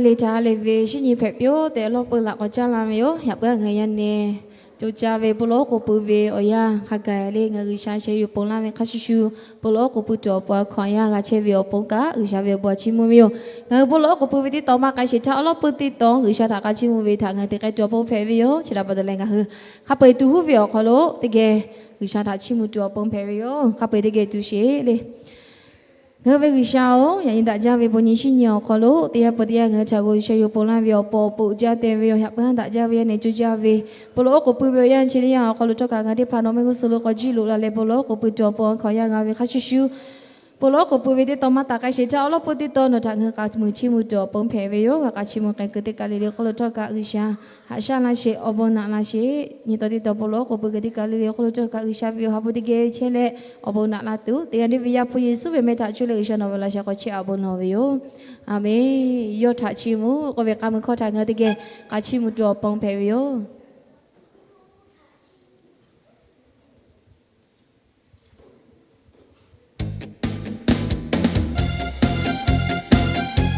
le htaꞈ ha lehˬ ve shinˉ nyi hpehꞈ piˇ-oˆ tehꞈ, awˬ lawˉ peuˇ laꞈ k'awꞈ caˇ la ve yoˬ. Yaꞈ puiˉ ngaˬ hui yaˇ nehˬ co caˇ ve bon lawˬ oˉ k'oˍ pui ve awˬ yanˇ hk'a gaˬ le, ngaˬ hui G'uiˬsha sheh yuˬ ponˬ laˇ ve hk'a shuˍ shuˍ, bon lawˬ oˉ k'oˍ pui tuˬ awˬ pon a hkaw anˬ yaˇ g'a chehˇ ve awˬ pon kaꞈ G'uiˬsha ve awˬ bon a chiˇ mvuh ve yoˬ. Ngaˬ hui bon lawˬ oˉ k'oˍ pui ve teˇ tawn maˇ k'ai sheˍ htaˇ, awˬ lawˉ peuˇ teˇ tawn G'uiˬsha htaꞈ g'a chiˇ mvuh ve htaꞈ ngaˬ hui teꞈ k'ai tuˬ awˬ pon hpehꞈ ve yoˬ. Chi htaꞈ pa taw leh, ngaˬ hui hk'a peu-eˬ tuˬ huˉ ve awˬ hk'aw lo teˇ geh G'uiˬsha htaꞈ chiˇ mvuh tuˬ awˬ pon hpehꞈ ve yoˬ. Hk'a peu-eˬ teˇ geh tuˬ sheˍ le. Ngaˬ hui ve G'uiˬsha-oˬ, yaꞈ nyi daꞈ jaˇ ve bon nyi shinˉ nyi awˬ hk'aw lo teˇ yanˇ peuˬ teˇ yanˇ ngaˬ hui htaꞈ g'aw sheh yuˬ ponˬ laˇ ve awˬ pon awˬ pon uiˍ jaˇ te ve yoˬ. Yaꞈ puiˉ daꞈ jaˇ ve yaˇ nehˬ co jaˇ ve bon lawˬ oˉ k'oˍ pui ve awˬ yanˇ chi teˇ yanˇ awˬ hk'aw lo htawˇ kaꞈ ngaˬ hui teˇ hpaˍ nawˬ mehˆ g'uˇ suhˍ lo k'awꞈ jiˇ loꞈ la leh bon lawˬ oˉ k'oˍ pui tuˬ awˬ pon a hkaw anˬ yaˇ g'a ve hk'a shuˍ shuˍ, bon lawˬ oˉ k'oˍ pui ve teˇ tawn maˇ taˍ k'ai sheˍ htaˇ, awˬ lawˉ peuˇ teˇ tawn nawˬ htaꞈ ngaˬ hui k'a mui chiˇ mvuh tuˬ awˬ pon hpehꞈ ve yoˬ. G'a k'a chiˇ mvuh k'ai kuiˬ teˇ kaˬ le le hk'aw lo htawˇ kaꞈ G'uiˬsha haꞈ shaˉ laˇ sheˍ, awˬ bon naꞈ laˇ sheˍ. Nyi taw teˇ tawn bon lawˬ oˉ k'oˍ pui kuiˬ teˇ kaˬ le le hk'aw lo htawˇ kaꞈ G'uiˬsha ve awˬ ha hpu teˇ geh chehˇ leh awˬ bon naꞈ la tuˬ, teˇ g'aˇ le ve Yaˇ hpu Yeˍsuˆ ve meh htaꞈ cuˇ leh G'uiˬsha nawˬ ve laꞈ sheh k'awꞈ chehˇ a bon lawˬ ve yoˬ. A menˬ. Yawˇ htaꞈ chiˇ mvuh k'oˆ ve k'a mui hkawˇ htaꞈ ngaˬ hui teˇ geh k'a chiˇ mvuh tuˬ awˬ pon hpehꞈ ve yoˬ.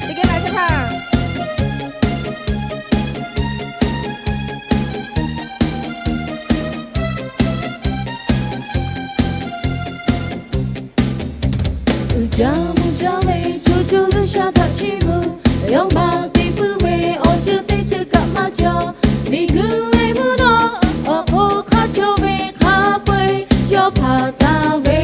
Uiˍ jaˇ mvuh jaˇ ve co co G'uiˬsha htaꞈ chiˇ mvuh, yawˇ maˇ te puiˉ ve awˬ ceuˬ teˇ ceuˬ kaꞈ maˇ cawˬ. Miˬguiˬ ve mvuhˇ naw awˬ hk'oˆ hk'a cawˬ ve hk'a peu-eˬ yawˇ hpanˍ taˍ ve.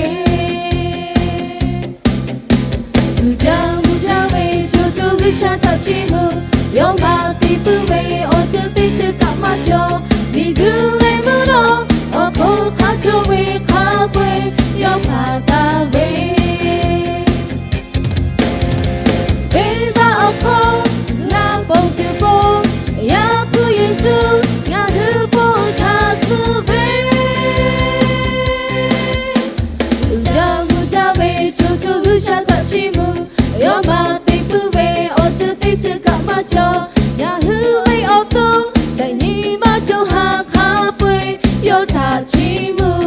Uiˍ jaˇ mvuh jaˇ ve co co G'uiˬsha htaꞈ chiˇ mvuh, yawˇ maˇ te puiˉ ve awˬ ceuˬ teˇ ceuˬ kaꞈ maˇ cawˬ. Miˬguiˬ ve mvuhˇ naw awˬ hk'oˆ hk'a cawˬ ve hk'a peu-eˬ yawˇ hpanˍ taˍ ve. Venˇbaˆ awˬ hk'aw ngaˬ ponˬ tuˬ po, Yaˇ hpu Yeˍsuˆ ngaˬ hui bon hkanˍ suh ve. Uiˍ jaˇ mvuh jaˇ ve co co G'uiˬsha htaꞈ chiˇ mvuh, yawˇ maˇ te puiˉ ve awˬ ceuˬ teˇ ceuˬ kaꞈ maˇ cawˬ. Ngaˬ hui ve awˬ to lehˬ nyi ma co ha hk'a peu-eˬ yawˇ htaꞈ chiˇ mvuh.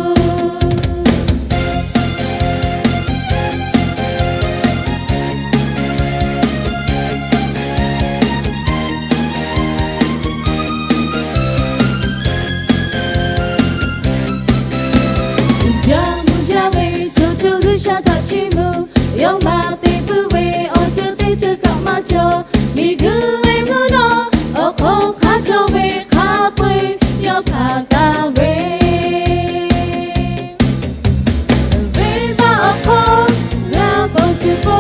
Uiˍ jaˇ mvuh jaˇ ve co co G'uiˬsha htaꞈ chiˇ mvuh, yawˇ maˇ te puiˉ ve awˬ ceuˬ teˇ ceuˬ kaꞈ maˇ cawˬ. Miˬguiˬ ve mvuhˇ naw awˬ hk'oˆ hk'a cawˬ ve hk'a peu-eˬ yawˇ hpanˍ taˍ ve. Venˇbaˆ awˬ hk'aw ngaˬ ponˬ tuˬ po,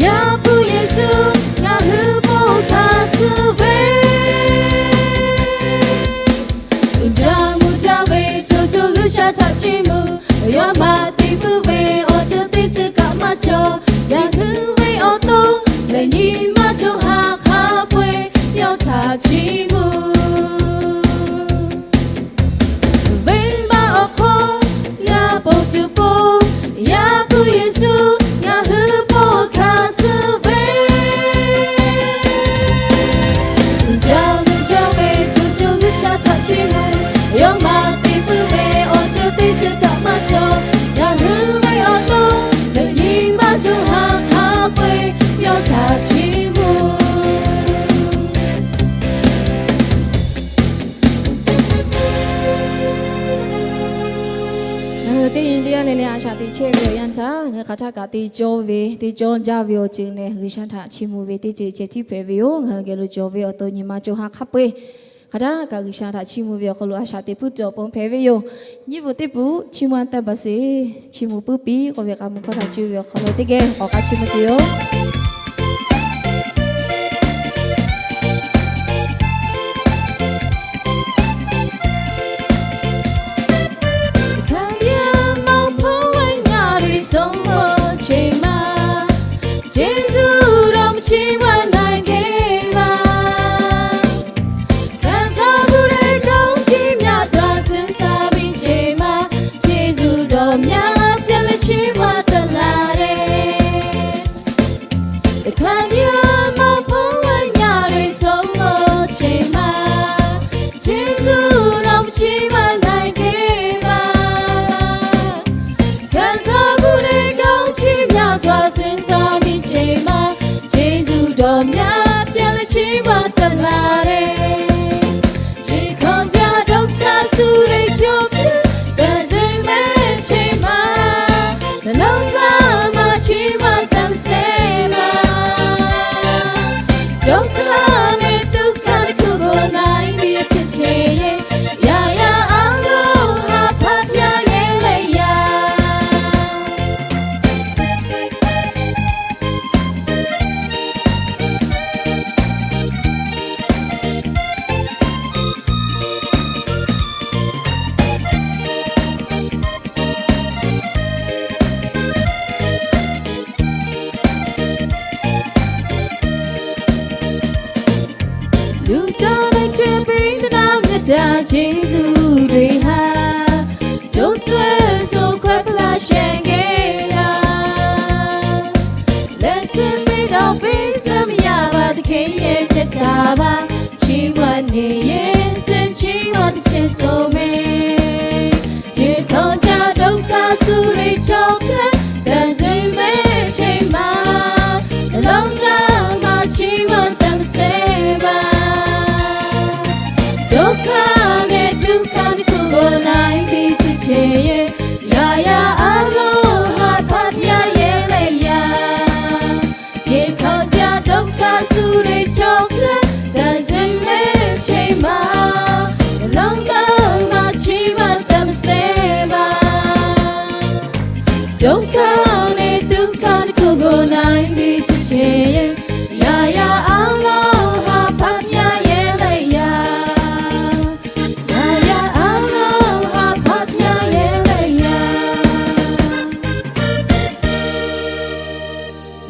Yaˇ hpu Yeˍsuˆ ngaˬ hui bon hkanˍ suh ve. Uiˍ jaˇ mvuh jaˇ ve co co G'uiˬsha htaꞈ chiˇ mvuh, yawˇ maˇ te puiˉ ve awˬ ceuˬ teˇ ceuˬ kaꞈ maˇ cawˬ. Ngaˬ hui ve awˬ to lehˬ nyi ma co ha hk'a peu-eˬ yawˇ htaꞈ chiˇ mvuh. Venˇbaˆ awˬ hk'aw ngaˬ ponˬ tuˬ po, Yaˇ hpu Yeˍsuˆ ngaˬ hui bon hkanˍ suh ve. Uiˍ jaˇ mvuh jaˇ ve co co G'uiˬsha htaꞈ chiˇ mvuh, yawˇ maˇ te puiˉ ve awˬ ceuˬ teˇ ceuˬ kaꞈ maˇ cawˬ. Ngaˬ hui ve awˬ to lehˬ nyi ma co ha hk'a peu-eˬ yawˇ htaꞈ chiˇ mvuh. Ngaˬ hui teˇ nyi teˇ yanˇ leh leh a shaꞈ teꞈ chehˇ ve awˬ yanˇ htaˇ, ngaˬ hui hk'aˬ htaˇ kaꞈ te cawˇ ve, te cawˇ jaˇ ve awˬ ceuˬ lehˬ G'uiˬsha htaꞈ chiˇ mvuh ve teˇ ceuˬ ceh tiˉ hpehꞈ ve yoˬ. Ngaˬ hui geh lo cawˬ ve awˬ to nyi ma co ha hk'a peu-eˬ hk'aˬ htaˇ kaꞈ G'uiˬsha htaꞈ chiˇ mvuh ve awˬ hk'aw lo a shaꞈ teꞈ puiˉ tuˬ awˬ pon hpehꞈ ve yoˬ. Nyiˇ bvuhꞈ teˇ bvuhꞈ chiˇ mvuh a taˇ baˬ sheˍ. Chiˇ mvuh puiˉ piˇ k'oˆ ve k'a mui hkawˇ htaꞈ cuˇ ve awˬ hk'aw lo teˇ geh awˬ k'a chiˇ mvuh tuˬ yoˬ. Hk'a biˇ maˇ hpawˇ ve ngaˬ ve sawˉ maw cheˇ ma, Jeˍsuˆ dawˇ maˇ chiˇ mvuh na geh ma. Hk'a shuˍ bu leh dawˇ chiˇ mvuh suhˍ suhˍ sa ve cheˇ ma, Jeˍsuˆ dawˇ mvuh pyaˇ leh chiˇ mvuh tcuh la leh. Yeˍsuˆ Hkriꞈ haꞈ, co tawˇ suh hkawehˇ pui laˇ shehˍ geh laˇ. Leh suh ve dawˇ piˇ suh maˇ yaˇ vaˇ teˇ hkeh yehˬ ceh taˍ vaˇ, chi maˇ neˬ yehˬ suh chi maˇ teˇ chehˇ suh meh. Jeˬ hkawˇ yaˇ ဒုက္ခ suh ve chaw hkehˇ, daꞈ zuhꞈ mehˆ chehˇ ma, lawˇ gaˇ maˇ chi maˇ taꞈ meh sehˍ vaˇ. ဒုက္ခ leh ဒုက္ခ တခုကို နိုင်ပြီး ချစ်ခြင်းရဲ့ ရာရာအားလုံး ဟပ်ဖျား ယဲလဲယၤ Jeˬ hkawˇ yaˇ ဒုက္ခ suh ve chaw hkehˇ, daꞈ zuhꞈ mehˆ chehˇ ma, lawˇ gaˇ maˇ chi maˇ taꞈ meh sehˍ vaˇ. ဒုက္ခ လႄႈ ဒုက္ခ တခုကို နိုင်ပြီး ချစ်ခြင်းရဲ့ ရာရာအားလုံး ဟပ်ဖျား ယဲလဲယၤ ရာရာအားလုံး ဟပ်ဖျား ယဲလဲယၤ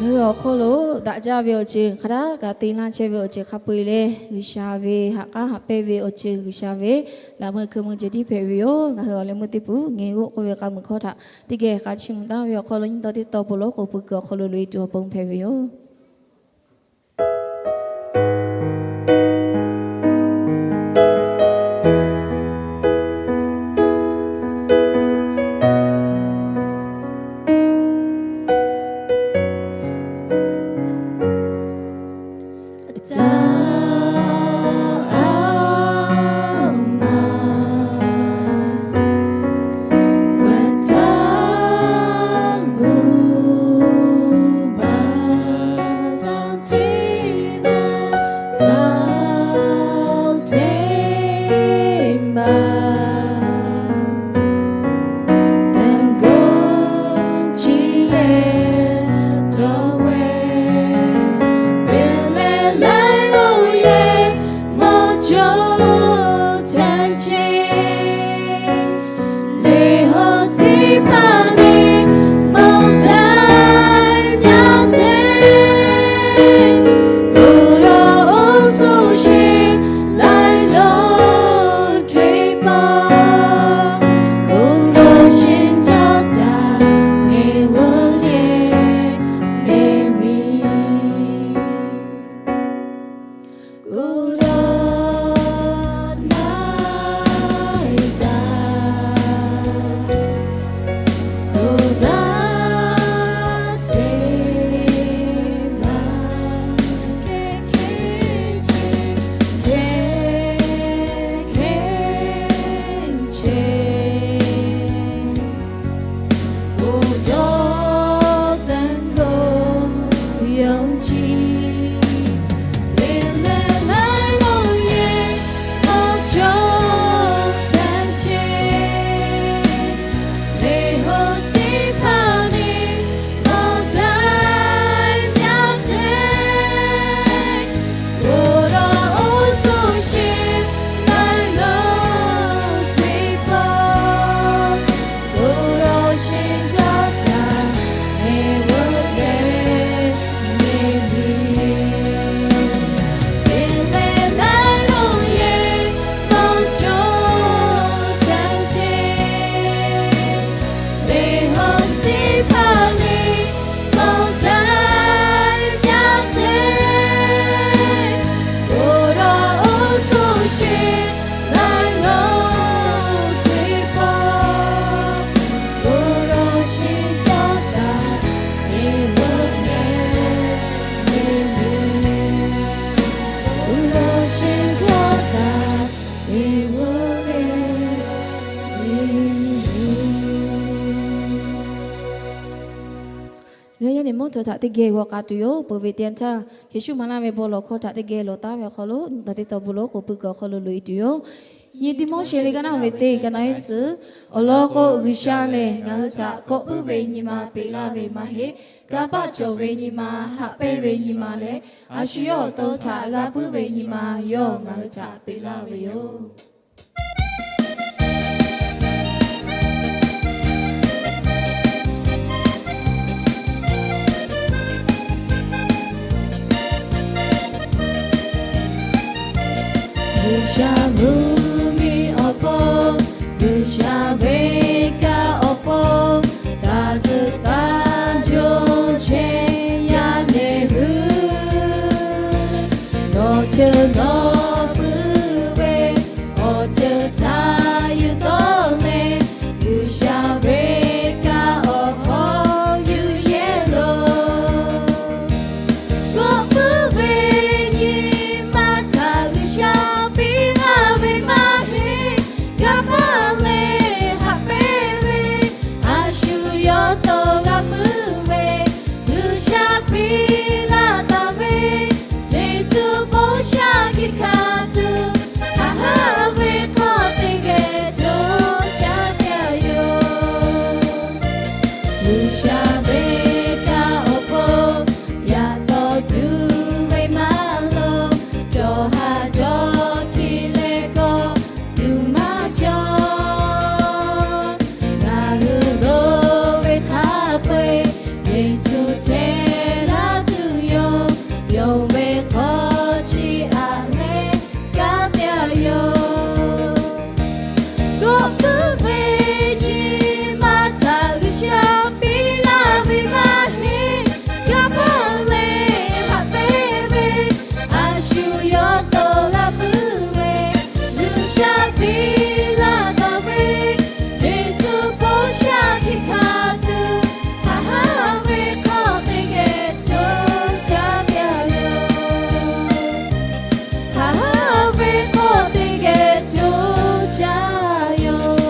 Ngaˬ hui awˬ hk'aw lo daꞈ jaˇ ve awˬ ceuˬ hk'a daꞈ kaꞈ te laˇ chehˇ ve awˬ ceuˬ hk'a peu-eˬ leh, G'uiˬsha ve haꞈ k'aˉ haꞈ pehnˇ ve awˬ ceuˬ, G'uiˬsha ve laꞈ meuˇ hkui meuˇ ceh tiˉ hpehꞈ ve yoˬ. Ngaˬ hui awˬ leh meuˇ teˇ pun ngeh g'oˆ k'oˆ ve k'a muiˬ hkawˇ htaꞈ teˇ geh k'a chiˇ mvuh taˍ ve awˬ hk'aw lo, nyiˇ taw teˇ taw bon lawˉ k'oˍ pui kuiˬ awˬ hk'aw lo loꞈ-e tuˬ awˬ pon hpehꞈ ve yoˬ. Ngaˬ hui yaˇ nehˬ mawˇ htawˇ htaꞈ teˇ geh g'aw k'a tuˬ yoˬ. Peuˬ ve teˇ yanˇ htaˇ, Yeˍsuˆ maˍ laˇ ve bon lawˬ hkawˇ htaꞈ teˇ geh lawˬ taˍ ve awˬ hk'aw lo, nyiˇ taw teˇ taw bon lawˉ k'oˍ pui kuiˬ awˬ hk'aw lo loꞈ-e tuˬ yoˬ. Nyi Tiˆmoˉseˍ liꞈ ka naˆ ve teˇ ka naˆ iˉ suhˍ, awˬ lawn k'o, G'uiˬsha lehˬ ngaˬ hui htaꞈ kawˆ puiˉ ve nyi ma peꞈ laˇ ve maˇ heˆ. Kanˇ paˆ cawˬ ve nyi ma, haꞈ pehnˇ ve nyi ma leh, a shu yawˇ awˬ to htaꞈ g'a puiˉ ve nyi ma yawˇ ngaˬ hui htaꞈ peꞈ laˇ ve yoˬ. G'uiˬsha mvuhˇmiˬ G'uiˬsha ve kaꞈ awˬ pon, kaꞈ zuhꞈ taˇ jawˇ chehˇ yaˇ nehˬ hui, nawˬ ceuˬ nawˬ puiˉ ve awˬ ceuˬ htaꞈ yuˬ tawˆ leh, G'uiˬsha ve kaꞈ awˬ hk'aw yuˬ yehˇ loˬ. Kawˆ puiˉ ve nyi ma htaꞈ G'uiˬsha piˇ laˇ ve maˇ heˆ. Kanˇ paˆ leh haꞈ pehnˇ ve, a shu yawˇ tawˇ g'a puiˉ ve, G'uiˬsha piˇ laˇ taˍ ve, Yeˍsuˆ bon sha hkiˆ hkanˍ tuˬ, haꞈ haˉ ve hk'aw teˇ geh coˇ caˇ taˍ yoˬ. G'uiˬsha ve kaꞈ awˬ pon, yaꞈ taw tuˬ ve maˇ loˍ, cawˬ ha cawˬ hkiˆ leh kawˆ tuˬ maˇ cawˬ. Ngaˬ hui loˍ ve hk'a peu-eˬ, Yeˍsuˆ chehˇ laˇ tuˬ yoˬ. Yonˍ ve hk'aw chi aꞈ leh kaˇ taˍ yoˬ. Kawˆ puiˉ ve nyi ma htaꞈ G'uiˬsha piˇ laˇ ve maˇ heˆ. Kanˇ paˆ leh haꞈ pehnˇ ve, a shu yawˇ tawˇ g'a puiˉ ve, G'uiˬsha piˇ laˇ taˍ ve, Yeˍsuˆ bon sha hkiˆ hkanˍ tuˬ, haꞈ haˉ ve hk'aw teˇ geh coˇ caˇ taˍ yoˬ. Haꞈ haˉ ve hk'aw teˇ geh coˇ caˇ yoˬ.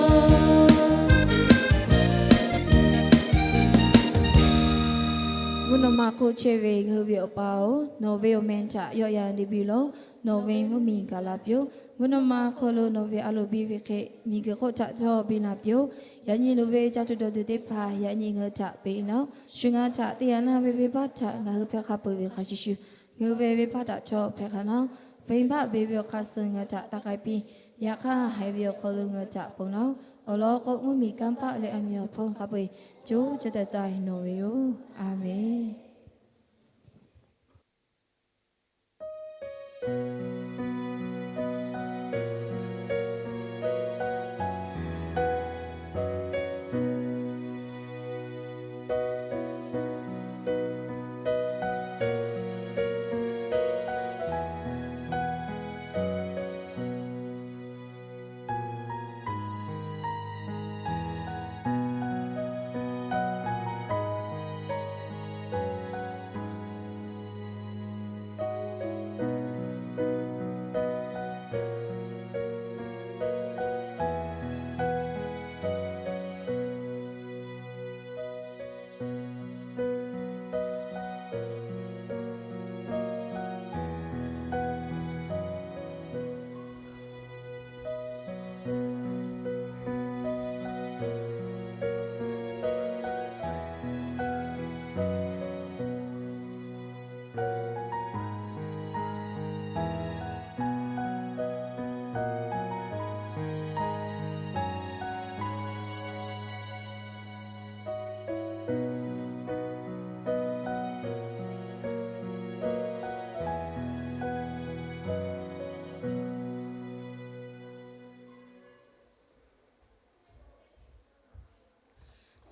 Mvuhˇ naw ma hk'oˆ chehˇ ve ngaˬ hui ve Awˬ pa-oˬ, nawˬ ve awˬ meh htaꞈ yawˆ yan te piˇ lawˬ. Nawˬ ve mvuhˇ miˬ gaˬ la piˇ-oˆ. Mvuhˇ naw ma hk'aw lo nawˬ ve a loˍ biˇ ve hk'e, miˬguiˬ hk'oˆ htaꞈ cawˇ piˇ la piˇ-oˆ. Yaꞈ nyi loˍ ve ca tuˬ dawˬ tuˬ teˇ hpaˍ yaꞈ nyi ngaˬ hui htaꞈ peꞈ laˇ-oˆ. Shu ngaˬ hui htaꞈ te yaꞈ laˇ ve venˇbaˆ htaꞈ ngaˬ hui hpehˇ hk'a peu-eˬ ve hk'a shuˍ shuˍ, ngaˬ hui ve venˇbaˆ htaꞈ cawˇ hpehˇ hk'a laˇ-oˆ. Venˇbaˆ beˬ ve awˬ hk'aˇ suh ngaˬ hui htaꞈ taˇ k'ai piˇ. Yaꞈ hk'aˇ, haiˬ ve awˬ hk'aw lo ngaˬ hui htaꞈ ponˬ laˇ-oˆ. Awˬ lawn k'o, mvuhˇ miˬ, kanˇ paˆ leh a miˍ awˬ hpawˇ hk'a peu-eˬ co caˇ taiˍ taiˍ nawˬ ve yoˬ. A menˬ.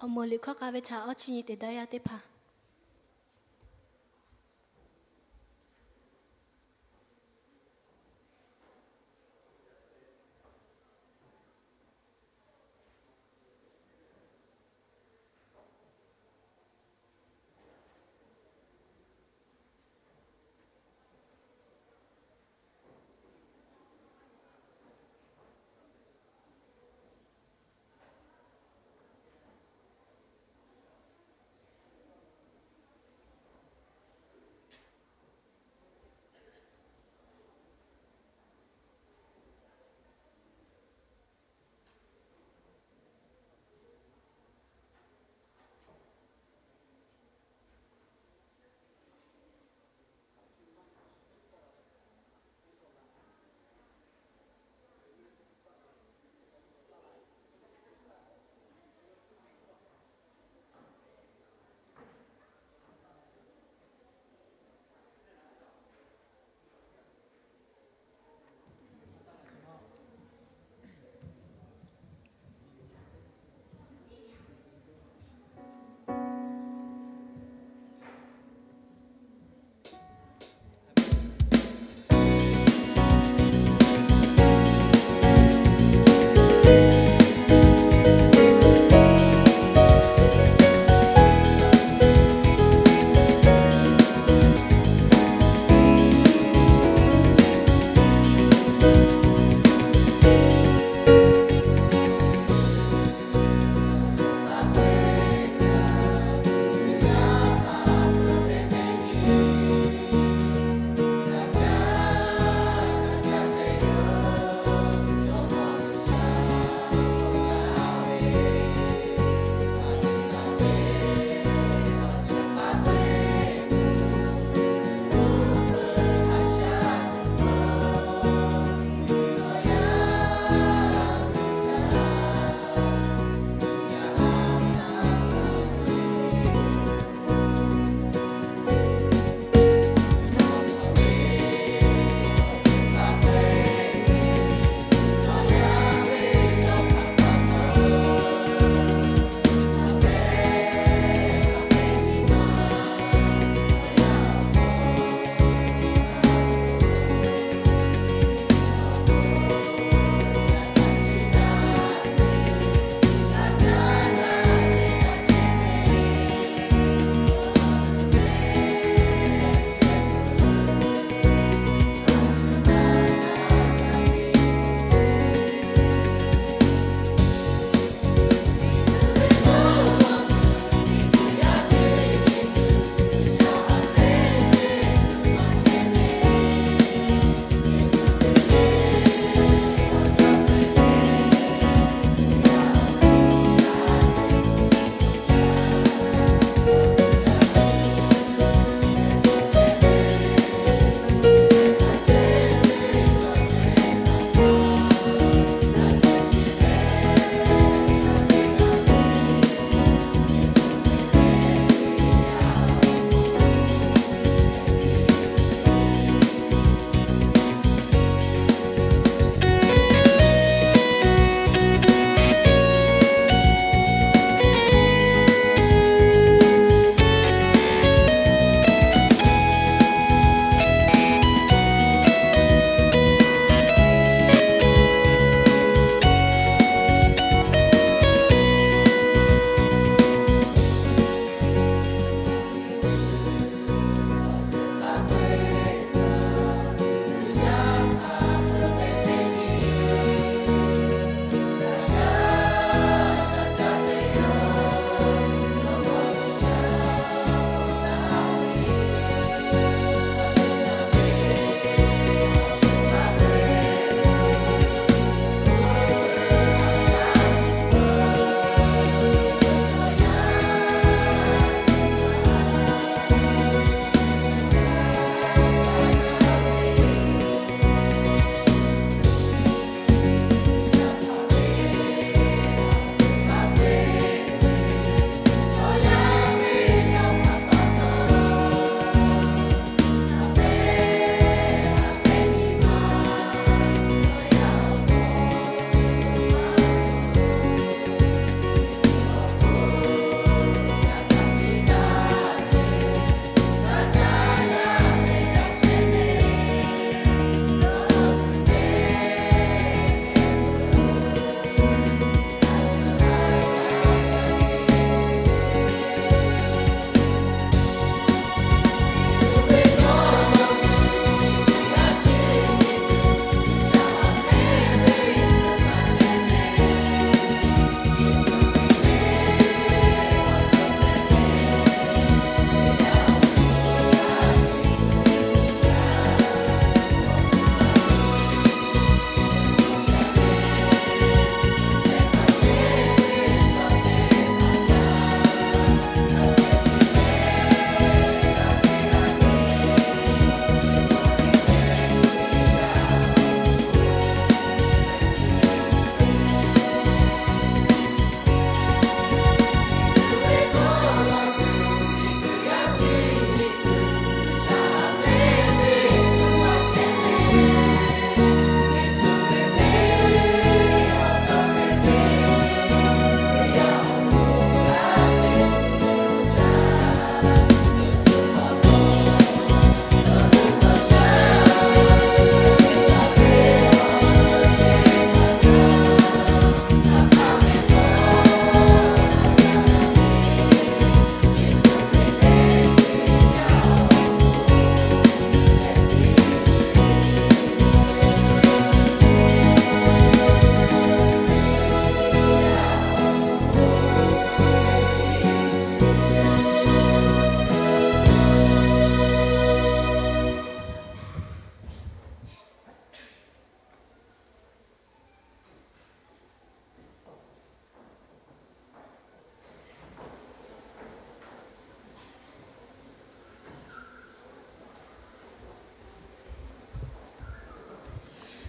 Awˬ moˍ liꞈ hkawˇ k'ai ve htaꞈ awˇ chi nyi teꞈ daꞈ yaˇ teˇ hpaˍ.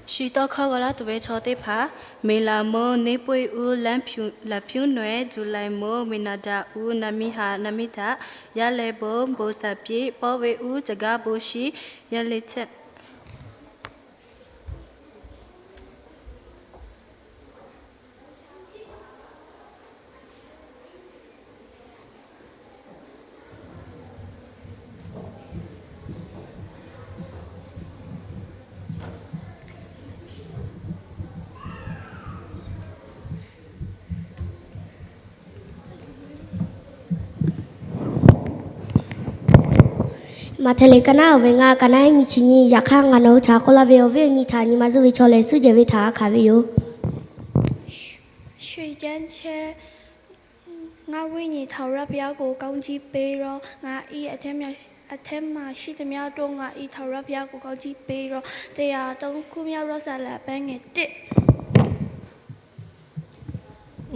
Shiˍ tawˇ hkawˇ g'aw laˇ tuˬ ve chaw teˇ hpaˍ, Meˍlaˍmonˇ, neˇ puiˉ uˉ, Laˍ hpuiˉ nawehˉ, Juˍlaˍmonˇ, Meˍnaˍdaꞈ uˉ, Naˍmiˇhaꞈ, Naˍmiˇdaꞈ, Yaˇlehˇ bon, Bon saˍ piˆ, Pawˇ ve uˉ, Caˬ gaˇ bon shiˍ, Yaˇ le chehˇ. Maꞈhtehˍ liꞈ ka naˉ uiˍ ve ngaˇ, ka naˉ nyiˇ chi nyiˇ. Yaꞈ hk'aˇ, ngaˬ nawˬ hui htaꞈ k'oˆ laˇ ve, awˬ viˉ awˬ nyi htaꞈ nyi ma zuhˆ ve chaw lehˬ, suhˉ jehˬ ve htaꞈ a hkanˍ ve yoˬ. ရွှေကျန်းချမ်း ငါ့ဝိညာဉ် ထာဝရဘုရားကို ကောင်းကြီးပေးတော့ ငါ၏ အထဲမှာ အထဲမှာရှိသမျှတို့ ငါ၏ ထာဝရဘုရားကို ကောင်းကြီးပေးတော့ တရားတော် ခုမြောက်တော့ စာလံ အပိုင်းငယ်တစ်။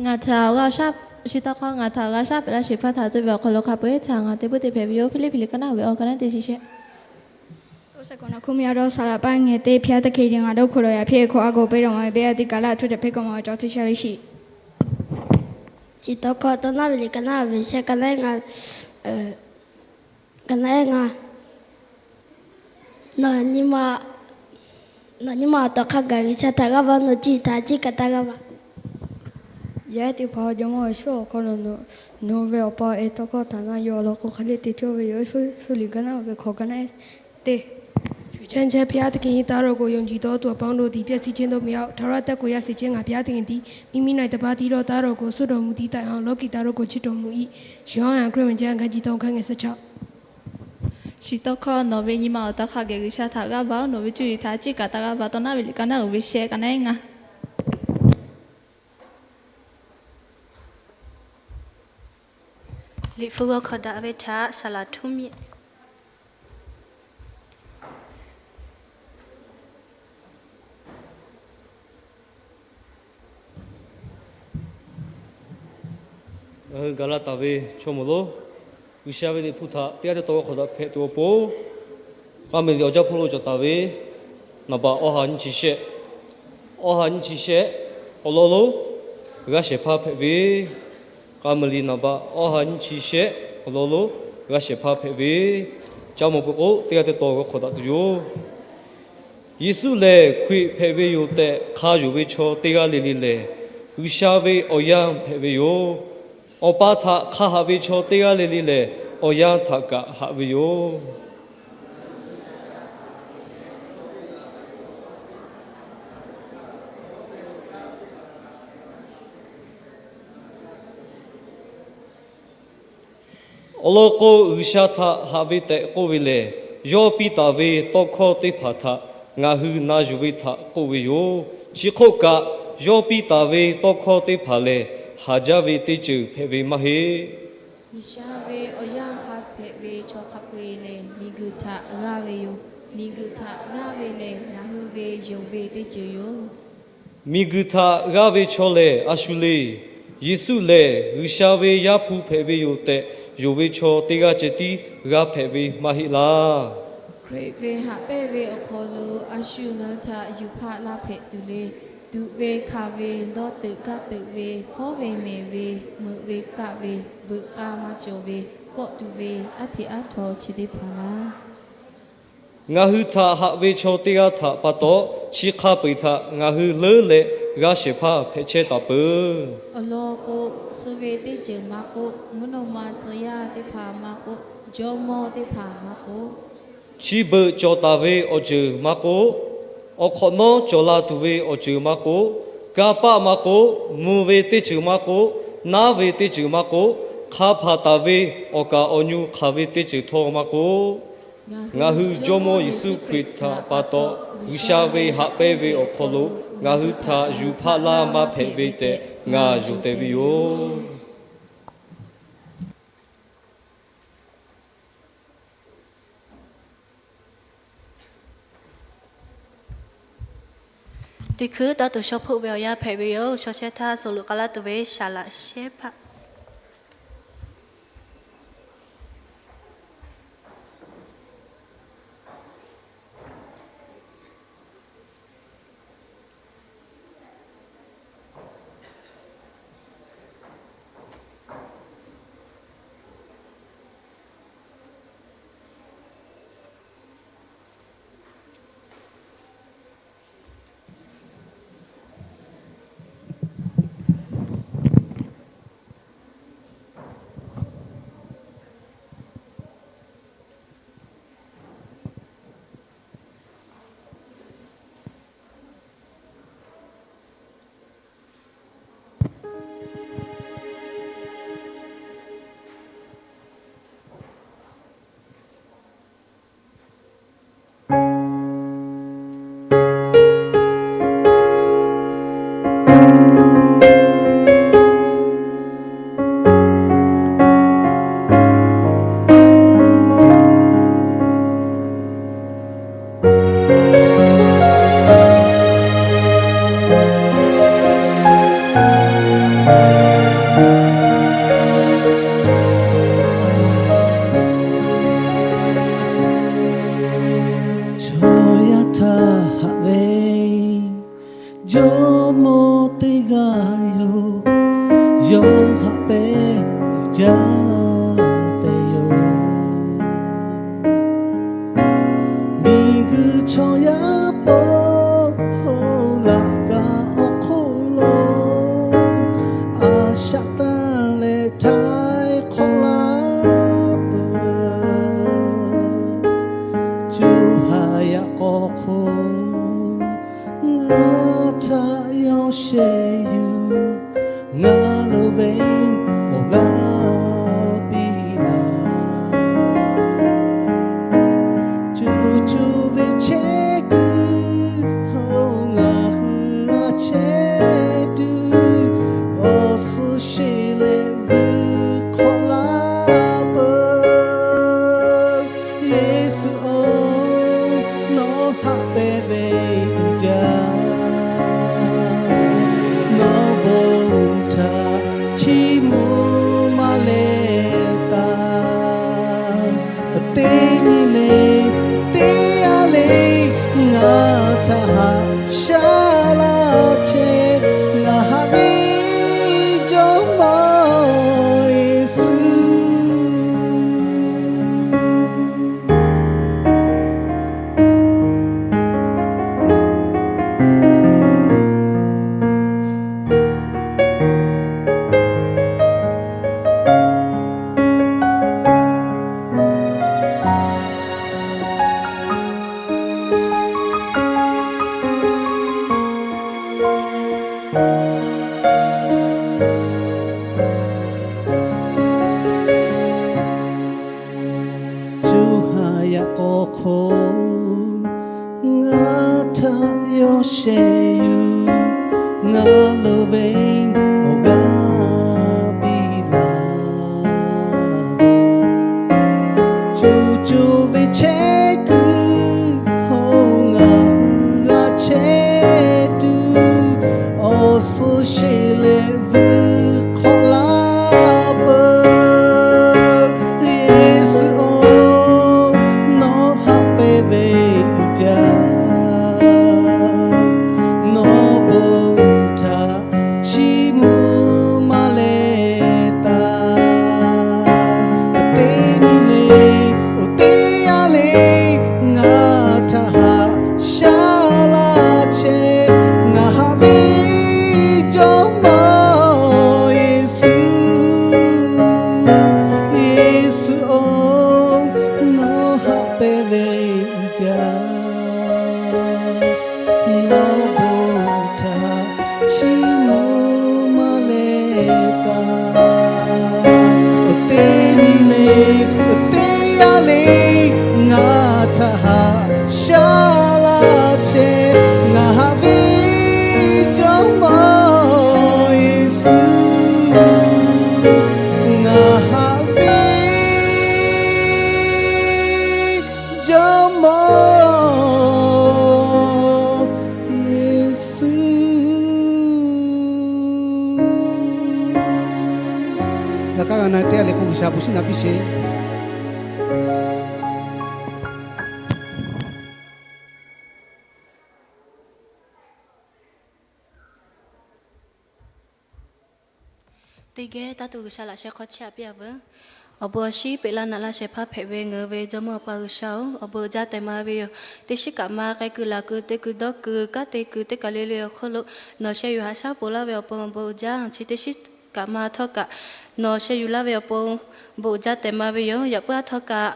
Ngaˬ htaꞈ g'a shaˉ, shiˍ tawˇ hkawˇ, ngaˬ htaꞈ g'a shaˉ pehꞈ laˇ shehˍ hpaˇ htaꞈ cuˇ ve awˬ hk'aw lo hk'a peu-eˬ htaꞈ ngaˬ te puiˉ te hpehꞈ ve yoˬ. Hpiˇliˇhpiˍ liꞈ ka naˉ uiˍ ve awˬ ka naˉ teˇ chi shehˆ. ခုမြောက်တော့ စာလံ အပိုင်းငယ်တစ်။ ဘုရားသခင်သည် ငါတို့ ခိုလှိုံရာဖြစ် ခွန်အားကို ပေးတော်မူ ပေးအပ်သည့် ကာလအထူး တဖဲကမ္ဘာကျော် ထင်ရှားလေးရှိ Shiˍ tawˇ hkawˇ, Tawˇ naˉ ve liꞈ ka naˉ uiˍ ve shehˆ, ka naˉ ngaˇ, ka naˉ ngaˇ. Nawˬ nyi ma, nawˬ nyi ma awˬ tawˍ hk'a gaˬ G'uiˬsha htaꞈ g'aˇ va, nawˬ cuˇ yiˍ htaꞈ ciˇ kaꞈ taˇ g'aˇ va. Yaˇ ehˉ teˇ hpaˍ, Jawˇmawˇ Yeˍsuˆ awˬ hk'aw lo nawˬ ve awˬ pa ehˉ tawˇ hkawˇ htaꞈ na yuˬ awˬ lawn k'o, hk'aˬ hk'e te cawˇ ve yoˬ. Hpiˇliˇhpiˆ liꞈ ka naˉ uiˍ ve hkawꞈ ka naˉ teˇ ရွှေကျန်းချမ်း ဘုရားသခင်၏ သားတော်ကို ယုံကြည်သောသူအပေါင်းတို့သည် ပျက်စီးခြင်းသို့ မရောက်၊ ထာဝရအသက်ကို ရစေခြင်းငှာ ဘုရားသခင်သည် မိမိ၌တပါးတည်းသော သားတော်ကို စွန့်တော်မူသည့်တိုင်အောင် လောကီသားတို့ကို ချစ်တော်မူ၏။ ယောဟန်ခရစ်ဝင်ကျမ်း အခန်းကြီးသုံး အခန်းငယ်ဆယ့်ခြောက်။ Shiˍ tawˇ hkawˇ, Nawˬ ve nyi ma awˬ tawˍ hk'a gaˬ G'uiˬsha htaꞈ g'aˇ va-oˬ, nawˬ ve cuˇ yiˍ htaꞈ ciˇ kaꞈ taˇ g'aˇ va. Tawˇ naˉ ve liꞈ ka naˉ uiˍ ve shehˆ, ka naˉ ngaˇ. Liꞈ hpu g'aw hkawꞈ daꞈ ve htaꞈ saˍ laˍ htuˇ miˆ. Ngaˬ hui gaˬ la taˍ ve chaw mawˬ lonˉ, G'uiˬsha ve liꞈ hpu htaꞈ teˇ g'aˇ teˇ taw g'a hk'awꞈ daꞈ hpehꞈ tuˬ awˬ pon, k'a meˍ liꞈ awˬ jaˇ hpawˇ lo cawˬ taˍ ve naˍ baꞈ awˇ ha nyiˇ chi shehˆ, awˇ ha nyiˇ chi shehˆ awˬ lawn lonˉ g'aˇ shehˍ hpaˇ hpehꞈ ve, k'a meˍ liꞈ naˍ baꞈ awˇ ha nyiˇ chi shehˆ awˬ lawn lonˉ g'aˇ shehˍ hpaˇ hpehꞈ ve, ca mawˬ peuˬ k'o, teˇ g'aˇ teˇ taw g'a hk'awꞈ daꞈ tuˬ yoˬ. Yeˍsuˆ lehˬ Hkriꞈ hpehꞈ ve yoˬ tehꞈ hk'a yonˍ ve chaw teˇ g'aˇ le le lehˬ, G'uiˬsha ve awˬ yanˇ hpehꞈ ve yoˬ. Awˬ pa htaꞈ hk'a haꞈ ve chaw teˇ g'aˇ le le lehˬ, awˬ yanˇ htaꞈ kaꞈ haꞈ ve yoˬ. Awˬ lawn k'o, G'uiˬsha htaꞈ haꞈ ve tehꞈ k'oˆ ve lehˬ, yawˇ piˇ taˍ ve tawˇ hkawˇ teˇ hpaˍ htaꞈ ngaˬ hui na yuˬ ve htaꞈ k'oˆ ve yoˬ. Chi hk'oˆ kaꞈ, yawˇ piˇ taˍ ve tawˇ hkawˇ teˇ hpaˍ lehˬ, haˍ jaˇ ve teˇ ceuˬ hpehꞈ ve maˇ heˆ. G'uiˬsha ve awˬ yanˇ hk'a hpehꞈ ve chaw hk'a peu-eˬ lehˬ, miˬguiˬ htaꞈ g'aˇ ve yoˬ. Miˬguiˬ htaꞈ g'aˇ ve lehˬ, ngaˬ hui ve yonˍ ve teˇ ceuˬ yoˬ. Miˬguiˬ htaꞈ g'aˇ ve chaw lehˬ, a shu le. Yeˍsuˆ lehˬ G'uiˬsha ve Yaˇ hpu hpehꞈ ve yoˬ tehꞈ yonˍ ve chaw teˇ g'aˇ ceh tiˉ g'aˇ hpehꞈ ve maˇ heˆ laˇ. Hkriꞈ ve haꞈ pehnˇ ve awˬ hk'aw lo a shu ngaˬ hui htaꞈ yuˬ hpaˆ laˇ hpehꞈ tuˬ le. Tuꞈ ve hkanˍ ve, dawˇ teuꞈ gaˇ teuꞈ ve, fawˉ ve mehˍ ve, meuꞈ ve kaˆ ve, veuꞈ k'aˇ maˇ cawˬ ve, kawˆ tuˬ ve, aˉ hteꞈ aˉ htaw chi teˇ hpaˍ laˇ. Ngaˬ hui htaꞈ haꞈ ve chaw teˇ g'aˇ htaꞈ pa taw, chi hk'a peu-eˬ htaꞈ ngaˬ hui leuˉ leh g'aˇ shehˍ hpaˇ hpehꞈ chehˇ taˍ peuˬ. Awˬ lawn k'o, suh ve teˇ ceuˬ maˇ k'oˆ, mvuhˇ naw ma tcuh yaˇ teˇ hpaˍ maˇ k'oˆ, jawˇmawˇ teˇ hpaˍ maˇ k'oˆ, chi beuꞈ cawˬ taˍ ve awˬ ceuˬ maˇ k'oˆ, awˬ hk'awꞈ nawˉ cawˬ la tuˬ ve awˬ ceuˬ maˇ k'oˆ, kanˇ paˆ maˇ k'oˆ, mvuh ve teˇ ceuˬ maˇ k'oˆ, naˉ ve teˇ ceuˬ maˇ k'oˆ, hk'a hpaˍ taˍ ve awˬ kaˍ awˬ nyu hk'aˬ ve teˇ ceuˬ htawˇ maˇ k'oˆ, ngaˬ hui Jawˇmawˇ Yeˍsuˆ Hkriꞈ htaꞈ pa taw, G'uiˬsha ve haꞈ pehnˇ ve awˬ hk'aw lo ngaˬ hui htaꞈ yuˬ hpaˆ laˇ maˇ hpehꞈ ve tehꞈ ngaˬ yonˍ tehꞈ ve yoˬ. Teˇ hkui taˇ tuˬ shaw hpoˆ ve awˬ yanˇ hpehꞈ ve yoˬ. Shaw shehˇ htaˇ suh luꞈ k'a laˇ tuˬ ve saˍ laꞈ shehˇ hpaˆ. Yawˇ haꞈ pehˇ ve uiˍ jaˇ tehꞈ yoˬ. Miˬguiˬ chaw yaˇ po laꞈ ka awˬ hk'oˆ lo a shaꞈ tanˇ leh htaiˍ hk'awꞈ laˇ peuˬ. Co ha yaꞈ k'aw hk'oˆ ngaˬ htaꞈ yawˇ sheh yuˬ, ngaˬ lo ve awˬ g'aˇ piˇ laˇ. Cuˬ cuˬ ve chehˇ kuiˬ ngaˬ hui a chehˇ tuˬ, awˬ suhˍ sheˍ leh vuiˬ hk'awꞈ laˇ peuˬ. Yeˍsuˆ-oˬ, nawˬ haꞈ pehˇ ve uiˍ jaˇ. Nawˬ bon htaꞈ chiˇ mvuh maˇ leh taˍ. Teˇ nyi le, teˇ yanˇ le, ngaˬ htaꞈ haꞈ shaˉ laˇ chehˇ. Ngaˬ haꞈ ve Jawˇmawˇ Yeˍsuˆ. Co ha yaꞈ k'aw hk'oˆ ngaˬ htaꞈ yawˇ sheh yuˬ, ngaˬ lo ve awˬ g'aˇ piˇ laˇ. Cuˬ cuˬ ve chehˇ kuiˬ ngaˬ hui g'a chehˇ tuˬ, awˬ suhˍ sheˍ leh vuiˬ hk'awꞈ laˇ peuˬ. Yeˍsuˆ-oˬ, nawˬ haꞈ pehˇ ve uiˍ jaˇ. Nawˬ bon htaꞈ chiˇ mvuh maˇ leh taˍ. Teˇ nyi le, oˇ teˇ yanˇ le, ngaˬ htaꞈ haꞈ shaˉ laˇ chehˇ. Ngaˬ haꞈ ve Jawˇmawˇ Yeˍsuˆ, Yeˍsuˆ-oˬ, nawˬ haꞈ pehˇ ve uiˍ jaˇ. Nawˬ bon htaꞈ chiˇ mvuh maˇ leh taˍ. Teˇ nyi le, teˇ yanˇ le, ngaˬ htaꞈ haꞈ shaˉ laˇ chehˇ. Ngaˬ haꞈ ve Jawˇmawˇ Yeˍsuˆ, ngaˬ haꞈ ve Jawˇmawˇ Yeˍsuˆ. Yaꞈ hk'aˇ g'a na teˇ g'aˇ le k'o G'uiˬsha bon shiˉ na piˇ sheˍ. Teˇ geh taˇ tuˬ G'uiˬsha laꞈ sheh hk'aw chehˇ aꞈ piˇ-a veuˬ. Awˬ bon awˬ shiˉ peꞈ laˇ naꞈ laˇ shehˍ hpaˇ hpehꞈ ve ngaˬ hui ve Jawˇmawˇ Awˬ pa G'uiˬsha-oˬ, awˬ bon uiˍ jaˇ tehꞈ ma ve yoˬ. Teˇ shiˉ kaꞈ ma k'ai kuiˬ laˬ kuiˬ te kuiˬ dawˇ kuiˬ kanˉ te kuiˬ teˇ kaˬ le le awˬ hk'oˆ lo nawˬ sheh yuˬ haꞈ shaˉ ponˬ laˇ ve awˬ pon awˬ bon uiˍ jaˇ. Chi teˇ shiˉ kaꞈ ma htawˇ kaꞈ nawˬ sheh yuˬ laˇ ve awˬ pon bon uiˍ jaˇ tehꞈ ma ve yoˬ. Yaꞈ puiˉ aˉ htawˇ kaꞈ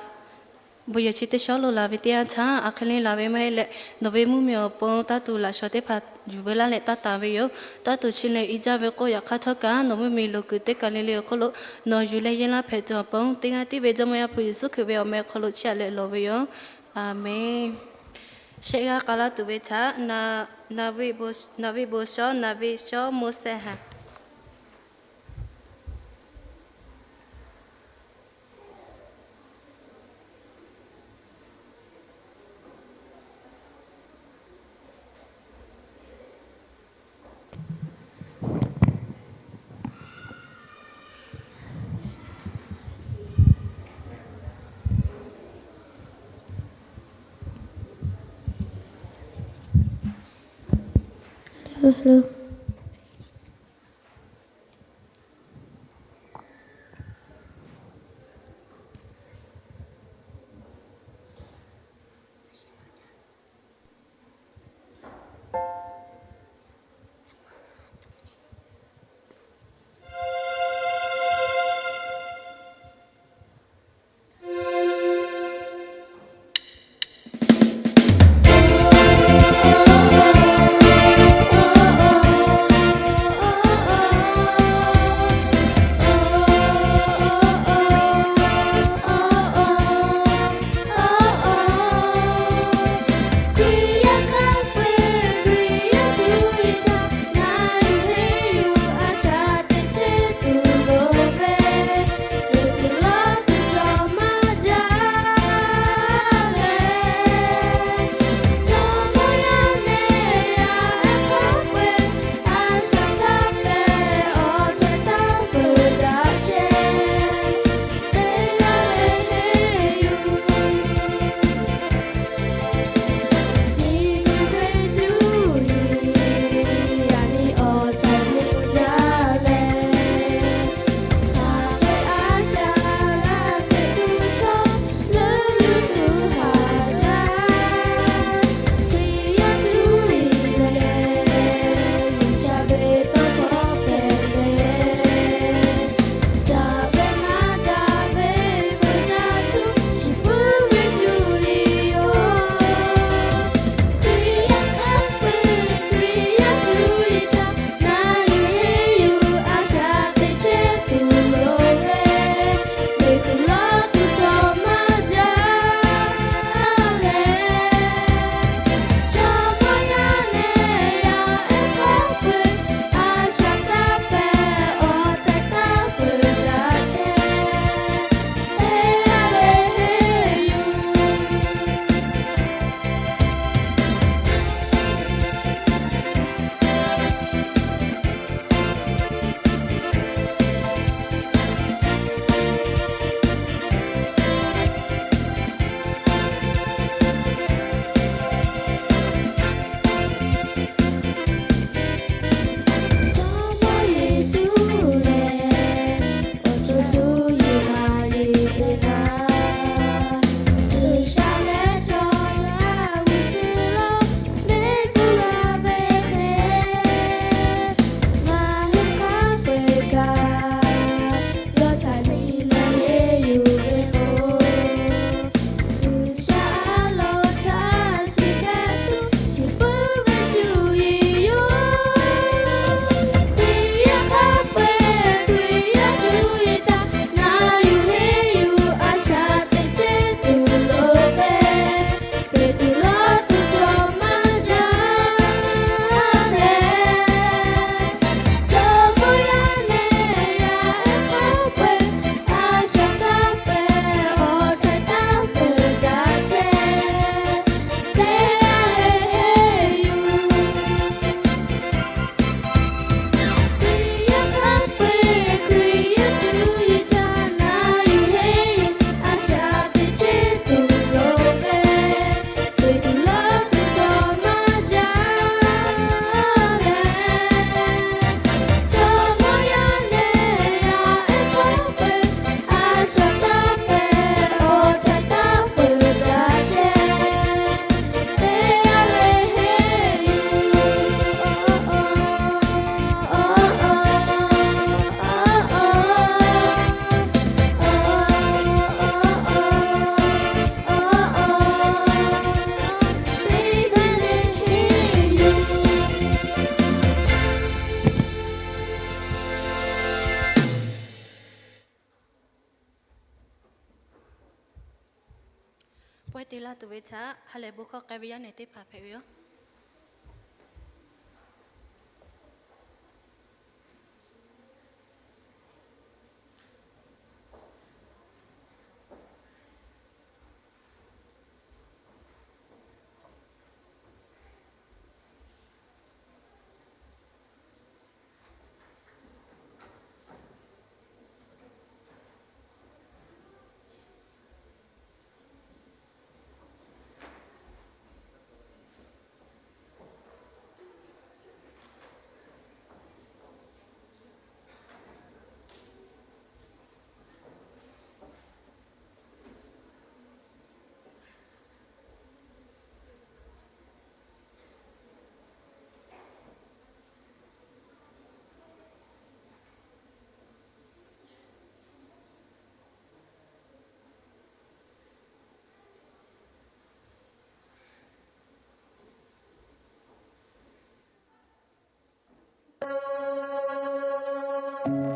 bon yehˬ chi teˇ shawˉ lo laˬ ve teˇ yanˇ htaˇ, a hk'e le laˬ ve maˇ heˆ leh, nawˬ ve mvuhˇmiˬ awˬ pon taˇ tuˬ laꞈ shawˍ teˇ hpaˍ yuˬ veu laˇ leh taˇ taˍ ve yoˬ. Taˇ tuˬ chi lehˬ i jaˇ ve k'o, yaꞈ hk'aˇ htawˇ kaꞈ nawˬ mvuhˇmiˬ loˍ kuiˬ teˇ kaˬ le le awˬ hk'oˆ lo nawˬ yuˬ leh yehˇ laˇ hpehꞈ tuˬ awˬ pon, teˇ g'aˇ tiˉ ve Jawˇmawˇ Yaˇ hpu Yeˍsuˆ Hkriꞈ ve awˬ meh hk'aw lo chiˇ aꞈ leh lawˬ ve yoˬ. Aˬmenˍ. Shehˆ g'aˇ k'a laˇ tuˬ ve htaꞈ, naˍ ve bon shawˉ, naˍ ve shawˉ Moˉseˍ haꞈ. Pawehˇ te laˇ tuˬ ve htaꞈ ha lehˬ bon hkawˇ k'ai ve yaˇ nehˬ teˇ hpaˍ hpehꞈ ve yoˬ.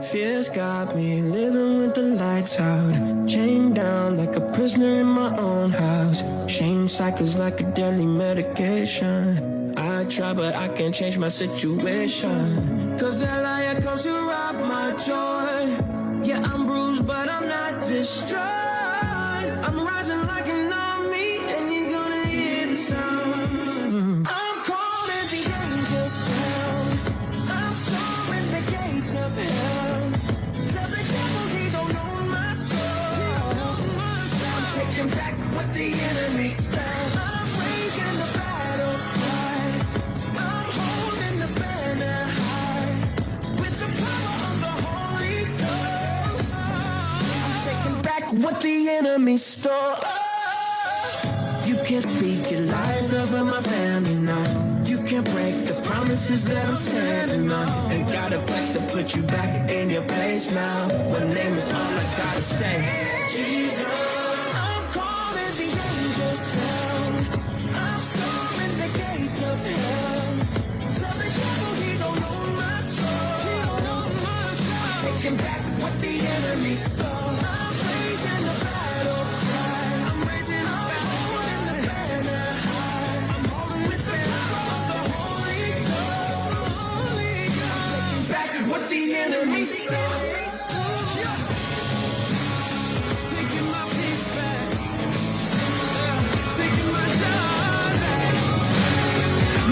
Fears got me living with the lights out, chained down like a prisoner in my own house. Shame cycles like a deadly medication. I try, but I can't change my situation. 'Cause that liar comes to rob my joy. Yeah, I'm bruised, but I'm not destroyed. I'm rising like an army, and you're gonna hear the sound. I'm calling the angels down. I'm storming the gates of hell. Tell the devil he don't own my soul. I'm taking back what the enemy stole. I'm raising the battle cry. I'm holding the banner high. With the power of the Holy Ghost, I'm taking back what the enemy stole. You can't speak your lies over my family now. You can't break the promises that I'm standing on. Ain't gotta flex to put you back in your place now. One name is all I gotta say. Jesus, I'm calling the angels down. I'm storming the gates of hell. Tell the devil he don't own my soul. He don't own my soul. I'm taking back what the enemy stole. I'm raising the battle cry. I'm raising up, holding the banner high. I'm holding with the power of the Holy Ghost. Holy Ghost. I'm taking back what the enemy stole. Yeah. Taking my peace back. Taking my joy back.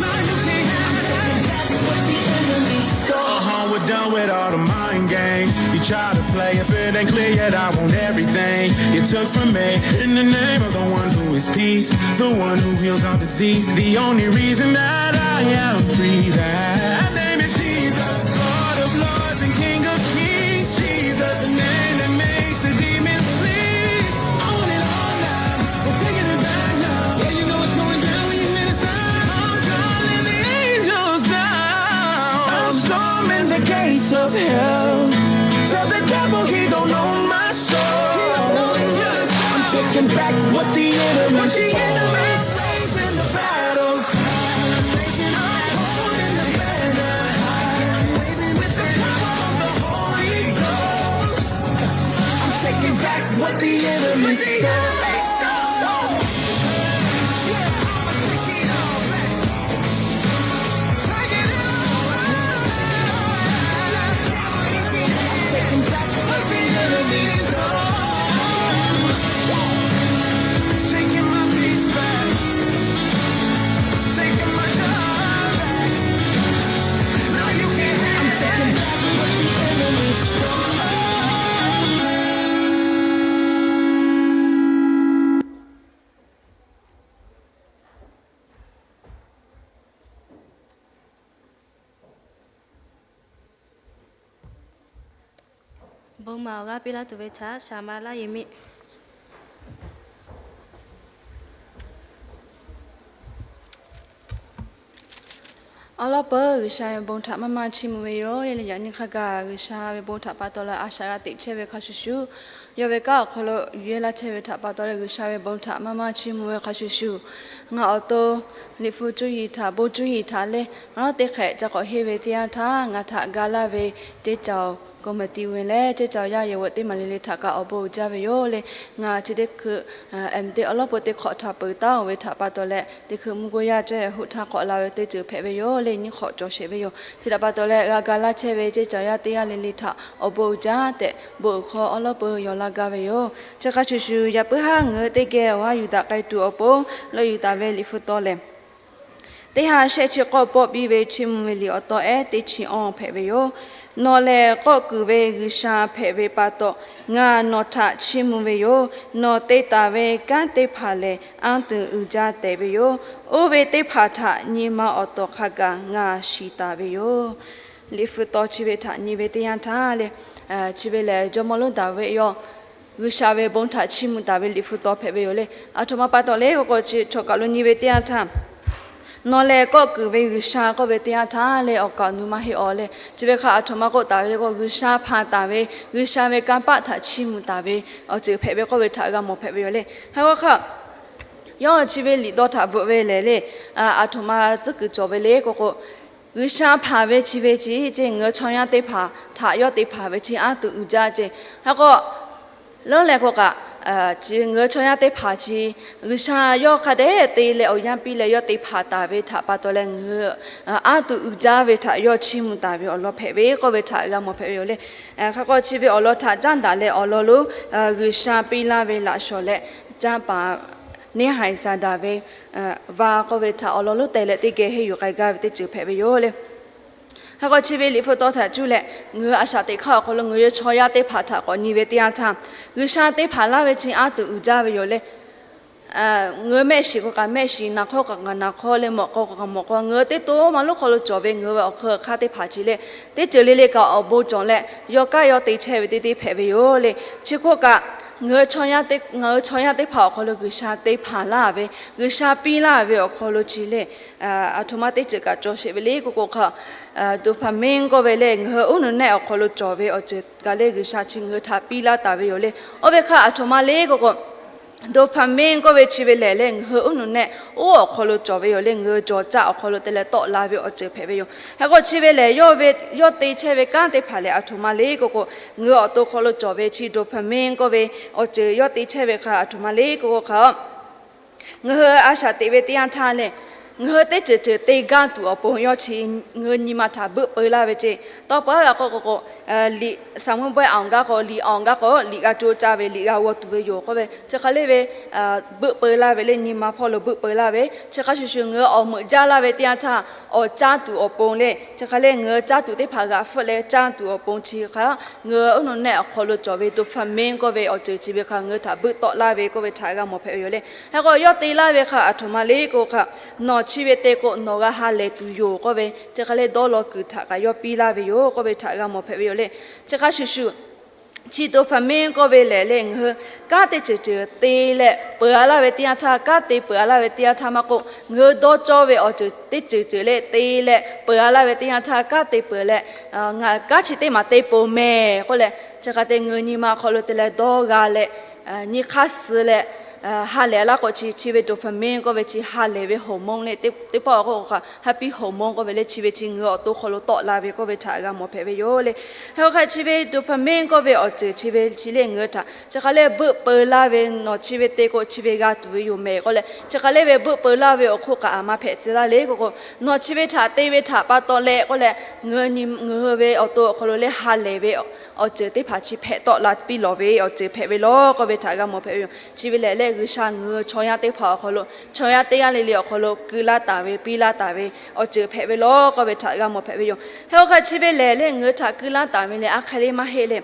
Now you can't have it. I'm taking back what the enemy stole. Uh-huh, we're done with all the mind games you try to play. If it ain't clear yet, I want everything you took from me. In the name of the one who is peace, the one who heals all disease, the only reason that I am free. That name is Jesus, Lord of lords and King of kings. Jesus, the name that makes the demons flee. I want it all now. We're taking it back now. Yeah, you know it's going down when you hear the sound. I'm calling the angels down. I'm storming the gates of hell. Tell the devil he don't own my soul. I'm taking back what the enemy stole. Raising the battle cry. I'm holding the banner high. I'm waving with the power of the Holy Ghost. I'm taking back what the enemy stole. Yeah, I'ma take it all back. Take it all back. I'm taking back what the enemy stole. Taking my peace back. Taking my joy back. Now you can't have. I'm taking back what the enemy stole. Bon maˍ awˬ g'aˇ piˇ laˇ tuˬ ve htaꞈ shaˍ ma laˇ yeˬ miˇ. Awˬ lawn peuˬ, G'uiˬsha ve bon htaꞈ maˇ maˇ chiˇ mvuh ve yoˬ. Yaˇ leh yaꞈ nyi hk'a gaˬ G'uiˬsha ve bon htaꞈ pa taw leh a shaꞈ g'a teꞈ chehˇ ve hk'a shuˍ shuˍ, yawˇ ve kanˉ awˬ hk'aw lo yuˬ yehˇ laˇ chehˇ ve htaꞈ pa taw leh G'uiˬsha ve bon htaꞈ maˇ maˇ chiˇ mvuh ve hk'a shuˍ shuˍ, ngaˬ awˬ to Liꞈ hpu cuˇ yiˍ htaꞈ bon cuˇ yiˍ htaꞈ leh ngaˬ hui teˇ hk'ehꞈ ca k'awꞈ henˇ ve teˇ yanˇ htaˇ ngaˬ htaꞈ ga laˇ ve teˇ ceuˬ K'o maˍ tiˍ ve leh ceˇ caˬ yaˇ yehˬ g'awˬ teˇ maˍ le le htaꞈ kaꞈ awˬ bon uiˍ jaˇ ve yoˬ le. Ngaˬ chi teˇ hkui M.Div awˬ lawˉ pon teˇ hk'awꞈ htaꞈ peuˬ taˉ-oˬ ve htaꞈ pa taw leh, teˇ hkui mvuhˇ g'uˇ yaˇ cawˇ yehˬ hoˆ htaˇ k'awꞈ la ve teˇ ceuˬ hpehꞈ ve yoˬ le. Nyiˇ hk'awꞈ cawˬ sheˍ ve yoˬ. Chi htaꞈ pa taw leh g'a ga laˇ chehˇ ve ceˇ caˬ yaˇ teˇ g'aˇ le le htaꞈ awˬ bon uiˍ jaˇ tehꞈ bon uiˍ hk'aw awˬ lawˉ pon yawˬ la gaˇ ve yoˬ. Chi hk'a shuˍ shuˍ, yaꞈ puiˉ haˉ ngaˬ hui teˇ geh awˬ haˉ yuˬ daꞈ k'ai tuˬ awˬ pon leuˆ yuˬ taˍ ve Liꞈ hpu taw lehˬ, teˇ ha shehˆ chi k'awˇ bawˆ piˇ ve Chiˇ mvuh ve liꞈ awˬ taw ehˉ teˇ chi awˇ hpehꞈ ve yoˬ. Nawˬ lehˬ k'awˆ kuiˬ ve G'uiˬsha hpehꞈ ve pa taw, ngaˬ nawˬ htaꞈ chiˇ mvuh ve yoˬ. Nawˬ te taˍ ve kanˉ teˇ hpaˍ lehˬ, anˇ tuˬ uiˍ jaˇ tehꞈ ve yoˬ. Oˇ ve teˇ hpaˍ htaꞈ nyi ma awˬ tawˍ hk'a gaˬ ngaˬ shiˍ taˍ ve yoˬ. Liꞈ hpu taw chi ve htaꞈ nyi ve teˇ yanˇ htaˇ le, chi ve lehˬ jawˇmawˇ lonˉ Daˍviˆ yawˇ G'uiˬsha ve bon htaꞈ chiˇ mvuh taˍ ve Liꞈ hpu taw hpehꞈ ve yoˬ le. Aˬ htoꞈ ma pa taw le k'oˆ k'o, chi htaꞈ kaꞈ lo nyi ve teˇ yanˇ htaˇ, nawˬ lehˬ kawˆ kuiˬ ve G'uiˬsha k'oˆ ve teˇ yanˇ htaˇ leh awˬ kaˍ awˬ nu maˇ heˆ awˬ le. Chi ve hk'a aˬ htoꞈ ma k'oˆ taˍ ve le k'o, G'uiˬsha hpanˍ taˍ ve, G'uiˬsha ve kanˇ paˆ htaꞈ chiˇ mvuh taˍ ve awˬ ceuˬ hpehꞈ ve k'oˆ ve htaꞈ g'a mawˬ hpehꞈ ve yoˬ le. Hk'e k'o hk'a, yawˇ chi ve liꞈ dawˇ htaꞈ bvuhꞈ ve lehˬ le, aˬ htoꞈ ma tcuhˉ kuiˬ cawˬ ve le k'oˆ k'o, G'uiˬsha hpanˍ ve chi ve chi ceˇ, ngaˬ hui chaw yaˇ teˇ hpaˍ htaꞈ yawˇ te hpanˍ ve chi anˇ tuˬ uiˍ jaˇ ceˇ. Hk'e k'o, leuˉ leh k'o kaꞈ, ngaˬ hui chaw yaˇ teˇ hpaˍ chi G'uiˬsha yawˇ hk'a dehꞈ te leh awˬ yanˇ piˇ leh yawˇ te hpanˍ taˍ ve htaꞈ pa taw leh ngaˬ hui anˇ tuˬ uiˍ jaˇ ve htaꞈ yawˇ chiˇ mvuh taˍ ve awˬ lawn hpehꞈ ve k'oˆ ve htaꞈ g'a mawˬ hpehꞈ ve yoˬ le. Hk'e k'o chi ve awˬ lawn htaꞈ caˉ daꞈ leh awˬ lawn lonˉ G'uiˬsha piˇ laˇ ve laꞈ shawˍ leh caˇ paˍ neˇ haiˬ saˍ daˍ ve va k'oˆ ve htaꞈ awˬ lawn lonˉ teh leh teˇ geh henˇ yuˬ k'ai gaˇ ve teˇ ceuˬ hpehꞈ ve yoˬ le. Hk'e k'o chi ve Liꞈ hpu taw htaꞈ cuˇ leh ngaˬ hui a shaꞈ teꞈ hk'aˇ awˬ hk'aw lo ngaˬ hui chaw yaˇ teˇ hpaˍ htaꞈ k'awꞈ nyi ve teˇ yanˇ htaˇ, G'uiˬsha te hpanˍ laˇ ve chi anˇ tuˬ uiˍ jaˇ ve yoˬ le. Ngaˬ hui mehˆ shiˍ k'o kaꞈ mehˆ shiˍ, naˍ hk'awˇ k'o kaꞈ naˍ hk'awˇ leh mawꞈ k'aw k'o kaꞈ mawꞈ k'aw, ngaˬ hui teˇ to ma lonˉ hk'aw lo cawˬ ve ngaˬ hui ve awˬ hk'aˇ hk'aˇ teˇ hpaˍ chi leh teˇ ceuˬ le le kaꞈ awˬ bon cawˬ leh yawˇ kaꞈ yawˇ te chehˇ ve teˇ teˇ hpehꞈ ve yoˬ le. Chi hk'oˆ kaꞈ, ngaˬ hui chaw yaˇ teˇ hpaˍ awˬ hk'aw lo G'uiˬsha te hpanˍ laˇ ve, G'uiˬsha piˇ laˇ ve awˬ hk'aw lo chi lehˬ, aˬ htoꞈ ma teˇ ceuˬ kaꞈ cawˬ sheˍ ve le k'oˆ k'o hk'a, dopamine k'oˆ ve lehˬ ngaˬ hui uˉ nuˬ nehˆ awˬ hk'aw lo cawˬ ve awˬ ceuˬ kaꞈ lehˬ G'uiˬsha chi ngaˬ hui htaꞈ piˇ laˇ taˍ ve yoˬ le. Oˇ ve hk'a aˬ htoꞈ ma le k'oˆ k'o, dopamine k'oˆ ve chi ve lehˬ le ngaˬ hui uˉ nuˬ nehˆ oˇ awˬ hk'aw lo cawˬ ve yoˬ le. Ngaˬ hui jawˬ caˆ awˬ hk'aw lo te leh tawˆ la ve awˬ ceuˬ hpehꞈ ve yoˬ. Hk'e k'o chi ve lehˬ yawˇ ve, yawˇ te chehˇ ve kanˉ teˇ hpaˍ lehˬ aˬ htoꞈ ma le k'oˆ k'o, ngaˬ hui awˬ to hk'aw lo cawˬ ve chi dopamine k'oˆ ve awˬ ceuˬ yawˇ te chehˇ ve hk'a aˬ htoꞈ ma le k'oˆ k'o hk'a, ngaˬ hui a shaꞈ teꞈ ve teˇ yanˇ htaˇ lehˬ, ngaˬ hui teˇ ceuˬ ceuˬ te gaˇ tuˬ awˬ pon yawˇ chi ngaˬ hui nyi ma htaꞈ beuˆ peu laˇ ve ceˇ. Tawˇ pa g'a k'oˆ k'o k'o, liꞈ saˍmo bawehˇ awˬ gaˇ k'o, liꞈ awˬ gaˇ k'o liꞈ g'a co caˇ ve, liꞈ g'a g'aw tuˬ ve yoˬ k'oˆ ve, chi hk'e le ve beuˆ peu laˇ ve le. Nyi ma hpawˇ lo beuˆ peu laˇ ve chi hk'a shuˍ shuˍ ngaˬ hui awˬ meuꞈ jaˇ laˇ ve teˇ yanˇ htaˇ, awˬ caˇ tuˬ awˬ pon le. Chi hk'e le ngaˬ hui caˇ tuˬ teˇ hpaˍ g'aꞈ hpfuhˆ leh caˇ tuˬ awˬ pon chi hk'a, ngaˬ hui uˉ nuˬ nehˆ awˬ hk'aw lo cawˬ ve dopamine k'oˆ ve awˬ ceuˬ chi ve hk'a ngaˬ hui htaꞈ beuˆ tawˆ laˇ ve k'oˆ ve htaꞈ g'a mawˬ hpehꞈ ve yoˬ le. Hk'e k'o yawˇ te laˇ ve hk'a aˬ htoꞈ ma le k'o hk'a, nawˬ chi ve te k'o nawˬ g'a ha lehˬ tuˬ yoˬ k'oˆ ve, chi hk'e le dawˇ law kuiˬ htaꞈ kaꞈ yawˇ piˇ laˇ ve yoˬ k'oˆ ve htaꞈ g'a mawˬ hpehꞈ ve yoˬ le. Chi hk'a shuˍ shuˍ, chi dopamine k'oˆ ve lehˬ le ngaˬ hui kanˉ teˇ ceuˬ ceuˬ te leh peuˬ a laˇ ve teˇ yanˇ htaˇ, kanˉ te peuˬ a laˇ ve teˇ yanˇ htaˇ maˇ k'oˆ, ngaˬ hui dawˇ cawˇ ve awˬ ceuˬ teˇ ceuˬ ceuˬ le te leh peuˬ a laˇ ve teˇ yanˇ htaˇ, kanˉ te peuˬ leh, ngaˬ kanˉ chi teˇ maˬ te peuˬ mehˍ k'oˆ leh, chi hk'a te ngaˬ hui nyi ma hk'aw lo te leh dawˇ g'a leh, nyi hk'aˇ suh leh ha lehˬ laˇ k'o chi, chi ve dopamine k'oˆ ve chi ha lehˬ ve hormone le. Teˇ pawˆ k'o happy hormone k'oˆ ve le, chi ve chi ngaˬ hui awˬ to hk'aw lo tawˆ la ve k'oˆ ve htaꞈ g'a mawˬ hpehꞈ ve yoˬ le. Hk'e k'o hk'a chi ve dopamine k'oˆ ve awˬ ceuˬ chi ve chi le ngaˬ hui htaꞈ chi hk'a le beuˆ peu laˇ ve, nawˬ chi ve te k'o chi ve g'a tuˬ ve yoˬ mehˍ k'oˆ leh, chi hk'a le ve beuˆ peu laˇ ve awˬ hk'oˆ kaꞈ aˬ ma hpehꞈ tcuh laˇ le k'oˆ k'o, nawˬ chi ve htaꞈ te ve htaꞈ pa taw leh k'oˆ leh, ngaˬ hui ve awˬ to awˬ hk'aw lo leh ha lehˬ ve awˬ ceuˬ teˇ hpaˍ chi hpehꞈ tawˆ la piˇ lawˬ ve awˬ ceuˬ hpehꞈ ve law k'oˆ ve htaꞈ g'a mawˬ hpehꞈ ve yoˬ. Chi ve lehˬ leh G'uiˬsha ngaˬ hui chaw yaˇ teˇ hpaˍ awˬ hk'aw lo, chaw yaˇ teˇ g'aˇ le le awˬ hk'aw lo keu laˇ taˍ ve, piˇ laˇ taˍ ve awˬ ceuˬ hpehꞈ ve law k'oˆ ve htaꞈ g'a mawˬ hpehꞈ ve yoˬ. Hk'e k'o hk'a chi ve lehˬ le ngaˬ hui htaꞈ keu laˇ taˍ ve lehˬ a hk'e le maˇ heˆ le.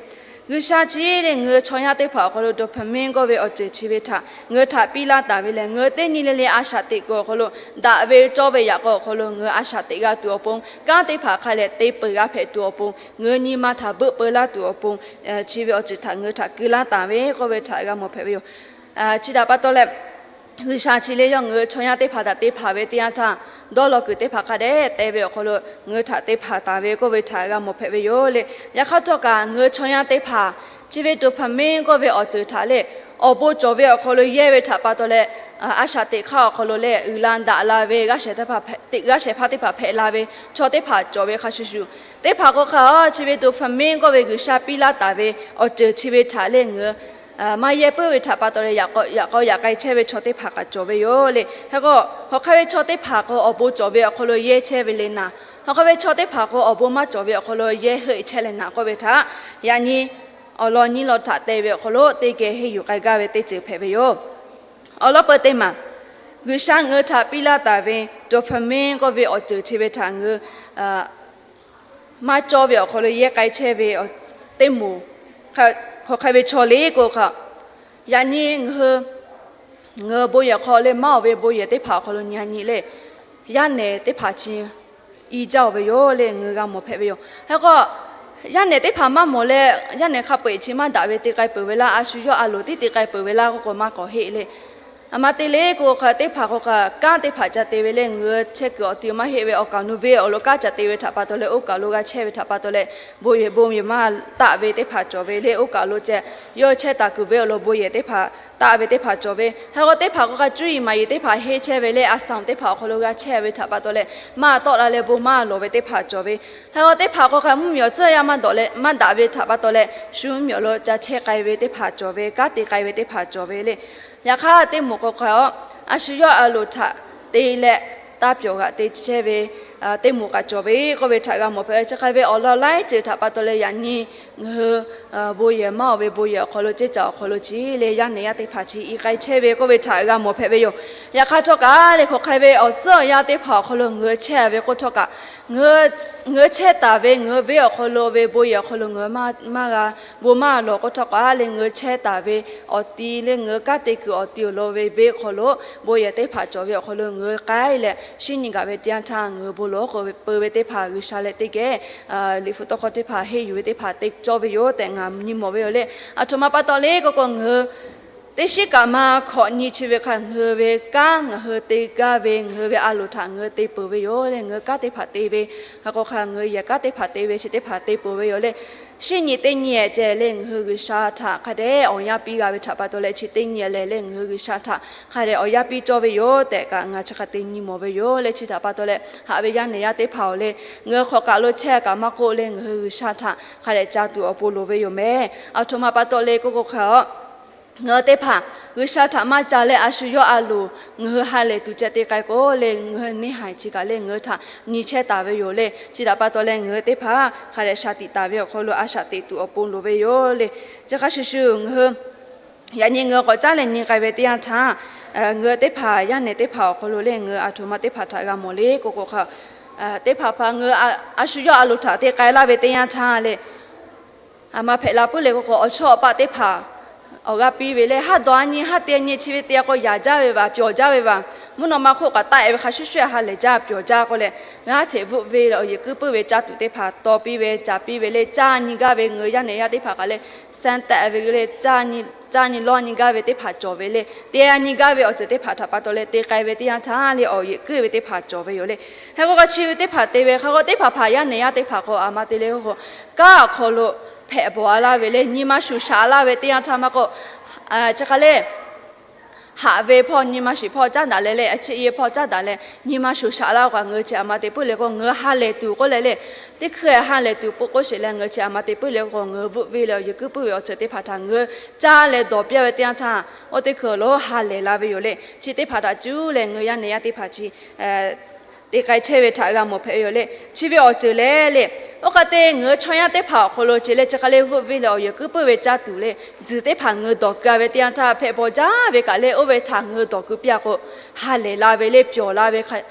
G'uiˬsha chi le ngaˬ hui chaw yaˇ teˇ hpaˍ awˬ hk'aw lo dopamine k'oˆ ve awˬ ceuˬ chi ve htaꞈ ngaˬ hui htaꞈ piˇ laˇ taˍ ve lehˬ, ngaˬ hui teˇ nyi le le a shaꞈ teꞈ kuiˬ awˬ hk'aw lo, daꞈ ve cawˇ ve yaꞈ k'aw awˬ hk'aw lo ngaˬ hui a shaꞈ teꞈ g'a tuˬ awˬ pon, kanˉ teˇ hpaˍ hk'a leh te peuˬ g'a hpehꞈ tuˬ awˬ pon, ngaˬ hui nyi ma htaꞈ beuˆ peu laˇ tuˬ awˬ pon, chi ve awˬ ceuˬ htaꞈ ngaˬ hui htaꞈ keu laˇ taˍ ve k'oˆ ve htaꞈ g'a mawˬ hpehꞈ ve yoˬ. Chi htaꞈ pa taw leh, G'uiˬsha chi le yawˇ ngaˬ hui chaw yaˇ teˇ hpaˍ htaꞈ te hpanˍ ve teˇ yanˇ htaˇ, dawˇ law kuiˬ teˇ hpaˍ hk'a dehꞈ te ve awˬ hk'aw lo ngaˬ hui htaꞈ te hpanˍ taˍ ve k'oˆ ve htaꞈ g'a mawˬ hpehꞈ ve yoˬ le. Yaꞈ hk'aˇ htawˇ kaꞈ ngaˬ hui chaw yaˇ teˇ hpaˍ chi ve dopamine k'oˆ ve awˬ ceuˬ htaꞈ le awˬ bon cawˬ ve awˬ hk'aw lo yehˇ ve htaꞈ pa taw leh, a shaꞈ teꞈ hk'aˇ awˬ hk'aw lo lehˬ, uiˍ la daꞈ la ve g'aˇ shehˍ hpaˇ teˇ hpaˍ hpehꞈ la ve chaw teˇ hpaˍ cawˬ ve hk'a shuˍ shuˍ, teˇ hpaˍ k'o hk'a, chi ve dopamine k'oˆ ve G'uiˬsha piˇ laˇ taˍ ve awˬ ceuˬ chi ve htaꞈ lehˬ ngaˬ hui maˇ yehˇ puiˉ ve htaꞈ pa taw leh, yaꞈ k'aw yaꞈ k'ai chehˇ ve chaw teˇ hpaˍ kaꞈ cawˬ ve yoˬ le. Hk'e k'o, hk'aˬ hk'e ve chaw teˇ hpaˍ k'o, awˬ bon cawˬ ve awˬ hk'aw lo yehˇ chehˇ ve le naˍ, hk'aˬ hk'e ve chaw teˇ hpaˍ k'o, awˬ bon maˇ cawˬ ve awˬ hk'aw lo yehˇ heuˆ chehˇ leh naˍ k'oˆ ve htaꞈ, yaꞈ nyi awˬ lawn nyi lawn htaꞈ te ve awˬ hk'aw lo teˇ geh henˇ yuˬ k'ai gaˇ ve teˇ ceuˬ hpehꞈ ve yoˬ. Awˬ lawn peuˬ teˇ maˬ, G'uiˬsha ngaˬ hui htaꞈ piˇ laˇ taˍ ve dopamine k'oˆ ve awˬ ceuˬ chi ve htaꞈ ngaˬ hui maˇ cawˇ ve awˬ hk'aw lo yehˇ k'ai chehˇ ve teˇ moˍ, hk'aˬ hk'e ve chaw le k'o hk'a, yaꞈ nyi ngaˬ hui, ngaˬ hui bon yehˬ hk'aw leh maˇ oˬ ve bon yehˬ teˇ hpaˍ awˬ hk'aw lo nyi a nyi lehˬ, yaˇ nehˬ teˇ hpaˍ chi i jaˇ oˬ ve yoˬ le, ngaˬ hui g'a mawˬ hpehꞈ ve yoˬ. Hk'e k'o, yaˇ nehˬ teˇ hpaˍ maˇ mawˬ leh, yaˇ nehˬ hk'a peu-eˬ chi maˇ daꞈ ve te k'ai peuˬ ve laˇ, a shu yawˇ a loˍ tiˉ te k'ai peuˬ ve laˇ k'oˆ k'o maˇ k'awꞈ heˆ le. Aˬ ma te le k'o hk'a, teˇ hpaˍ k'o hk'a, kanˉ teˇ hpaˍ ca te ve lehˬ, ngaˬ hui chehˇ kuiˬ awˬ ti maˇ heˆ ve awˬ kaˍ awˬ nu ve awˬ lo kanˉ ca te ve htaꞈ pa taw leh, oˇ kaˬ lo g'a chehˇ ve htaꞈ pa taw leh, bon yehˬ bon yehˬ maˇ taˆ ve teˇ hpaˍ cawˬ ve le. Oˇ kaˬ lo ceh yawˇ chehˇ taˍ kuiˬ ve awˬ lawn bon yehˬ teˇ hpaˍ taˆ ve teˇ hpaˍ cawˬ ve. Hk'e k'o, teˇ hpaˍ k'o hk'a, cuˇ yiˍ maˍ yiˍ teˇ hpaˍ henˇ chehˇ ve lehˬ, a saˍ teˇ hpaˍ awˬ hk'aw lo g'a chehˇ ve htaꞈ pa taw leh, maˇ tawˆ la leh bon maˇ lawˬ ve teˇ hpaˍ cawˬ ve. Hk'e k'o, teˇ hpaˍ k'o hk'a, mvuhˇmiˬ awˬ tcuhˇ yaˇ maˇ dawꞈ leh maˇ daꞈ ve htaꞈ pa taw leh, shu mvuhˇmiˬ awˬ lo ca chehˇ k'ai ve teˇ hpaˍ cawˬ ve, kanˉ te k'ai ve teˇ hpaˍ cawˬ ve le. Yaꞈ hk'aˇ, teˇ moˍ k'o hk'a, a shu yawˇ a loˍ htaꞈ te leh, taˇ pyawˬ g'aꞈ te chehˇ ve teˇ moˍ kaꞈ cawˬ ve k'oˆ ve htaꞈ g'a mawˬ hpehꞈ ve. Chi hk'e ve awˬ lawn laiˉ ceuˬ htaꞈ pa taw leh, yaꞈ nyi ngaˬ hui bon yehˬ maˇ oˬ ve bon yehˬ awˬ hk'aw lo, ceˇ caˬ awˬ hk'aw lo chi leh yaˇ nehˬ yaˇ teˇ hpaˍ chi i k'ai chehˇ ve k'oˆ ve htaꞈ g'a mawˬ hpehꞈ ve yoˬ. Yaꞈ hk'aˇ htawˇ kaꞈ lehˬ, hk'aˬ hk'e ve awˬ tcuhˉ awˬ yanˇ teˇ hpaˍ awˬ hk'aw lo ngaˬ hui chehˇ ve k'oˆ htawˇ kaꞈ, ngaˬ hui chehˇ taˍ ve ngaˬ hui venˇ awˬ hk'aw lo ve bon yehˬ awˬ hk'aw lo ngaˬ hui maˇ g'a bon maˇ lawˬ k'oˆ htawˇ kaꞈ lehˬ, ngaˬ hui chehˇ taˍ ve awˬ ti lehˬ, ngaˬ hui kanˉ te kuiˬ awˬ ti awˬ lawn ve venˇ awˬ hk'aw lo bon yehˬ teˇ hpaˍ cawˬ ve awˬ hk'aw lo ngaˬ hui k'ai leh, shinˉ nyi gaˬ ve teˇ yanˇ htaˇ ngaˬ hui bon lawˬ k'oˆ ve, peu ve teˇ hpaˍ G'uiˬsha leh teˇ geh liꞈ hpu tawˇ hkawˇ teˇ hpaˍ henˇ yuˬ ve teˇ hpaˍ te cawˇ ve yoˬ tehꞈ ngaˬ nyi mawˬ ve yoˬ le. Aˬ htoꞈ ma pa taw le k'oˆ k'o, ngaˬ hui teˇ shinˉ kaꞈ maˇ hkawꞈ nyi chi ve hk'a, ngaˬ hui ve kanˉ ngaˬ hui te gaˇ ve, ngaˬ hui ve a loˍ htaꞈ ngaˬ hui te peuˬ ve yoˬ lehˬ, ngaˬ hui kanˉ teˇ hpaˍ te ve, hk'aˬ k'o hk'a ngaˬ hui yehˬ kanˉ teˇ hpaˍ te ve chi teˇ hpaˍ te peuˬ ve yoˬ lehˬ, shinˉ nyi teˇ nyi ceh lehˬ, ngaˬ hui G'uiˬsha htaꞈ hk'a dehꞈ awˬ yanˇ piˇ g'a ve htaꞈ pa taw leh, chi teˇ nyi lehˬ lehˬ, ngaˬ hui G'uiˬsha htaꞈ hk'a dehꞈ awˬ yanˇ piˇ cawˇ ve yoˬ tehꞈ kaꞈ ngaˬ chi hk'a te nyi mawˬ ve yoˬ lehˬ, chi htaꞈ pa taw leh, haꞈ ve yaˇ nehˬ yaˇ teˇ hpaˍ-oˬ lehˬ, ngaˬ hui hk'awꞈ kaˬ lo chehˇ kaꞈ maˇ k'oˆ leh, ngaˬ hui G'uiˬsha htaꞈ hk'a dehꞈ ca tuˬ awˬ pon loˍ ve yoˬ mehˍ. Aˬ htoꞈ ma pa taw le k'oˆ k'o hk'a, ngaˬ hui teˇ hpaˍ G'uiˬsha htaꞈ maˇ ca leh, a shu yawˇ a loˍ ngaˬ hui ha lehˬ tuˬ ceh te k'ai k'o lehˬ, ngaˬ hui neˇ haiˬ chi kaꞈ lehˬ, ngaˬ hui htaꞈ nyi chehˇ taˍ ve yoˬ lehˬ, chi htaꞈ pa taw leh ngaˬ hui teˇ hpaˍ hk'a dehꞈ shaˍ tiꞈ taˍ ve awˬ hk'aw lo a shaꞈ teꞈ tuˬ awˬ pon loˍ ve yoˬ lehˬ, chi hk'a shuˍ shuˍ ngaˬ hui yaꞈ nyi ngaˬ hui k'awꞈ caˉ leh nyi k'ai ve teˇ yanˇ htaˇ, ngaˬ hui teˇ hpaˍ yaˇ nehˬ teˇ hpaˍ awˬ hk'aw lo lehˬ, ngaˬ hui aˬ htoꞈ ma teˇ hpaˍ htaꞈ g'a mawˬ le k'oˆ k'o hk'a, teˇ hpaˍ hpaˍ ngaˬ hui a shu yawˇ a loˍ htaꞈ te k'ai laˇ ve teˇ yanˇ htaˇ lehˬ, aˬ ma hpehꞈ la puiˉ le k'oˆ k'o, awˬ chawˇ awˬ paˆ teˇ hpaˍ awˬ g'aˇ piˇ ve lehˬ, haˉ dawˬ a nyi haˉ te a nyi chi ve te k'o, yaꞈ jaˇ ve vaˬ, pyawˬ jaˇ ve vaˬ, mvuhˇ naw ma hk'oˆ k'awꞈ taˆ e ve hk'a shuˍ shuˍ haˉ lehˬ jaˇ, pyawˬ jaˇ k'oˆ leh, g'aˇ hteꞈ bvuhˆ ve leh awˬ yehˬ kuiˉ puiˉ ve caˇ tuˬ teˇ hpaˍ taw piˇ ve, caˍ piˇ ve lehˬ, caˇ nyi gaˇ ve ngaˬ hui yaˇ nehˬ yaˇ teˇ hpaˍ kaꞈ lehˬ, saˇ tehˆ ve lehˬ, caˇ nyi lawˇ nyi gaˇ ve teˇ hpaˍ cawˬ ve lehˬ, te a nyi gaˇ ve awˬ ceuˬ teˇ hpaˍ htaꞈ pa taw leh te k'ai ve teˇ yanˇ htaˇ lehˬ, awˬ yehˬ kuiˉ ve teˇ hpaˍ cawˬ ve yoˬ lehˬ. Hk'e k'o, hk'a chi ve teˇ hpaˍ te ve hk'a k'o, teˇ hpaˍ hpaˍ yaˇ nehˬ yaˇ teˇ hpaˍ k'o, aˬ ma te le k'oˆ k'o, kanˉ awˬ hk'aw lo hpehꞈ bawˬ a laˇ ve lehˬ, nyi ma shuˍ shaꞈ laˇ ve teˇ yanˇ htaˇ maˇ k'oˆ, chi hk'a lehˬ, haꞈ ve hpawˇ nyi ma shiˍ hpawˇ caˉ daꞈ leh leh, a ciˉ yehˇ hpawˇ caˉ daꞈ leh, nyi ma shuˍ shaꞈ laˇ k'o, ngaˬ hui chi aˬ ma te puiˉ le k'o, ngaˬ hui ha lehˬ tuˬ k'oˆ leh lehˬ, teˇ hkui ha lehˬ tuˬ peuˬ k'oˆ sheˍ leh, ngaˬ hui chi aˬ ma te puiˉ le k'o, ngaˬ hui bvuhˆ ve leh awˬ yehˬ kuiˉ puiˉ ve awˬ ceuˬ teˇ hpaˍ htaꞈ ngaˬ hui caˇ leh dawˬ piˇ ve teˇ yanˇ htaˇ, oˇ teˇ hkui awˬ lo ha lehˬ la ve yoˬ lehˬ, chi teˇ hpaˍ htaꞈ cuˉ leh ngaˬ hui yaˇ nehˬ yaˇ teˇ hpaˍ chi te k'ai chehˇ ve htaꞈ g'a mawˬ hpehꞈ ve yoˬ lehˬ. Chi ve awˬ ceuˬ lehˬ lehˬ, oˇ hk'a te ngaˬ hui chaw yaˇ teˇ hpaˍ awˬ hk'aw lo ce leh chi hk'a lehˬ, veuˆ ve leh awˬ yehˬ kuiˉ puiˉ ve caˇ tuˬ lehˬ, tzuhˬ teˇ hpaˍ ngaˬ hui dawˬ keu a ve teˇ yanˇ htaˇ, hpehꞈ bawˬ jaˇ ve kaꞈ lehˬ, oˇ ve htaꞈ ngaˬ hui dawˬ keu piˇ a k'o, ha lehˬ la ve lehˬ, pyawˬ la ve,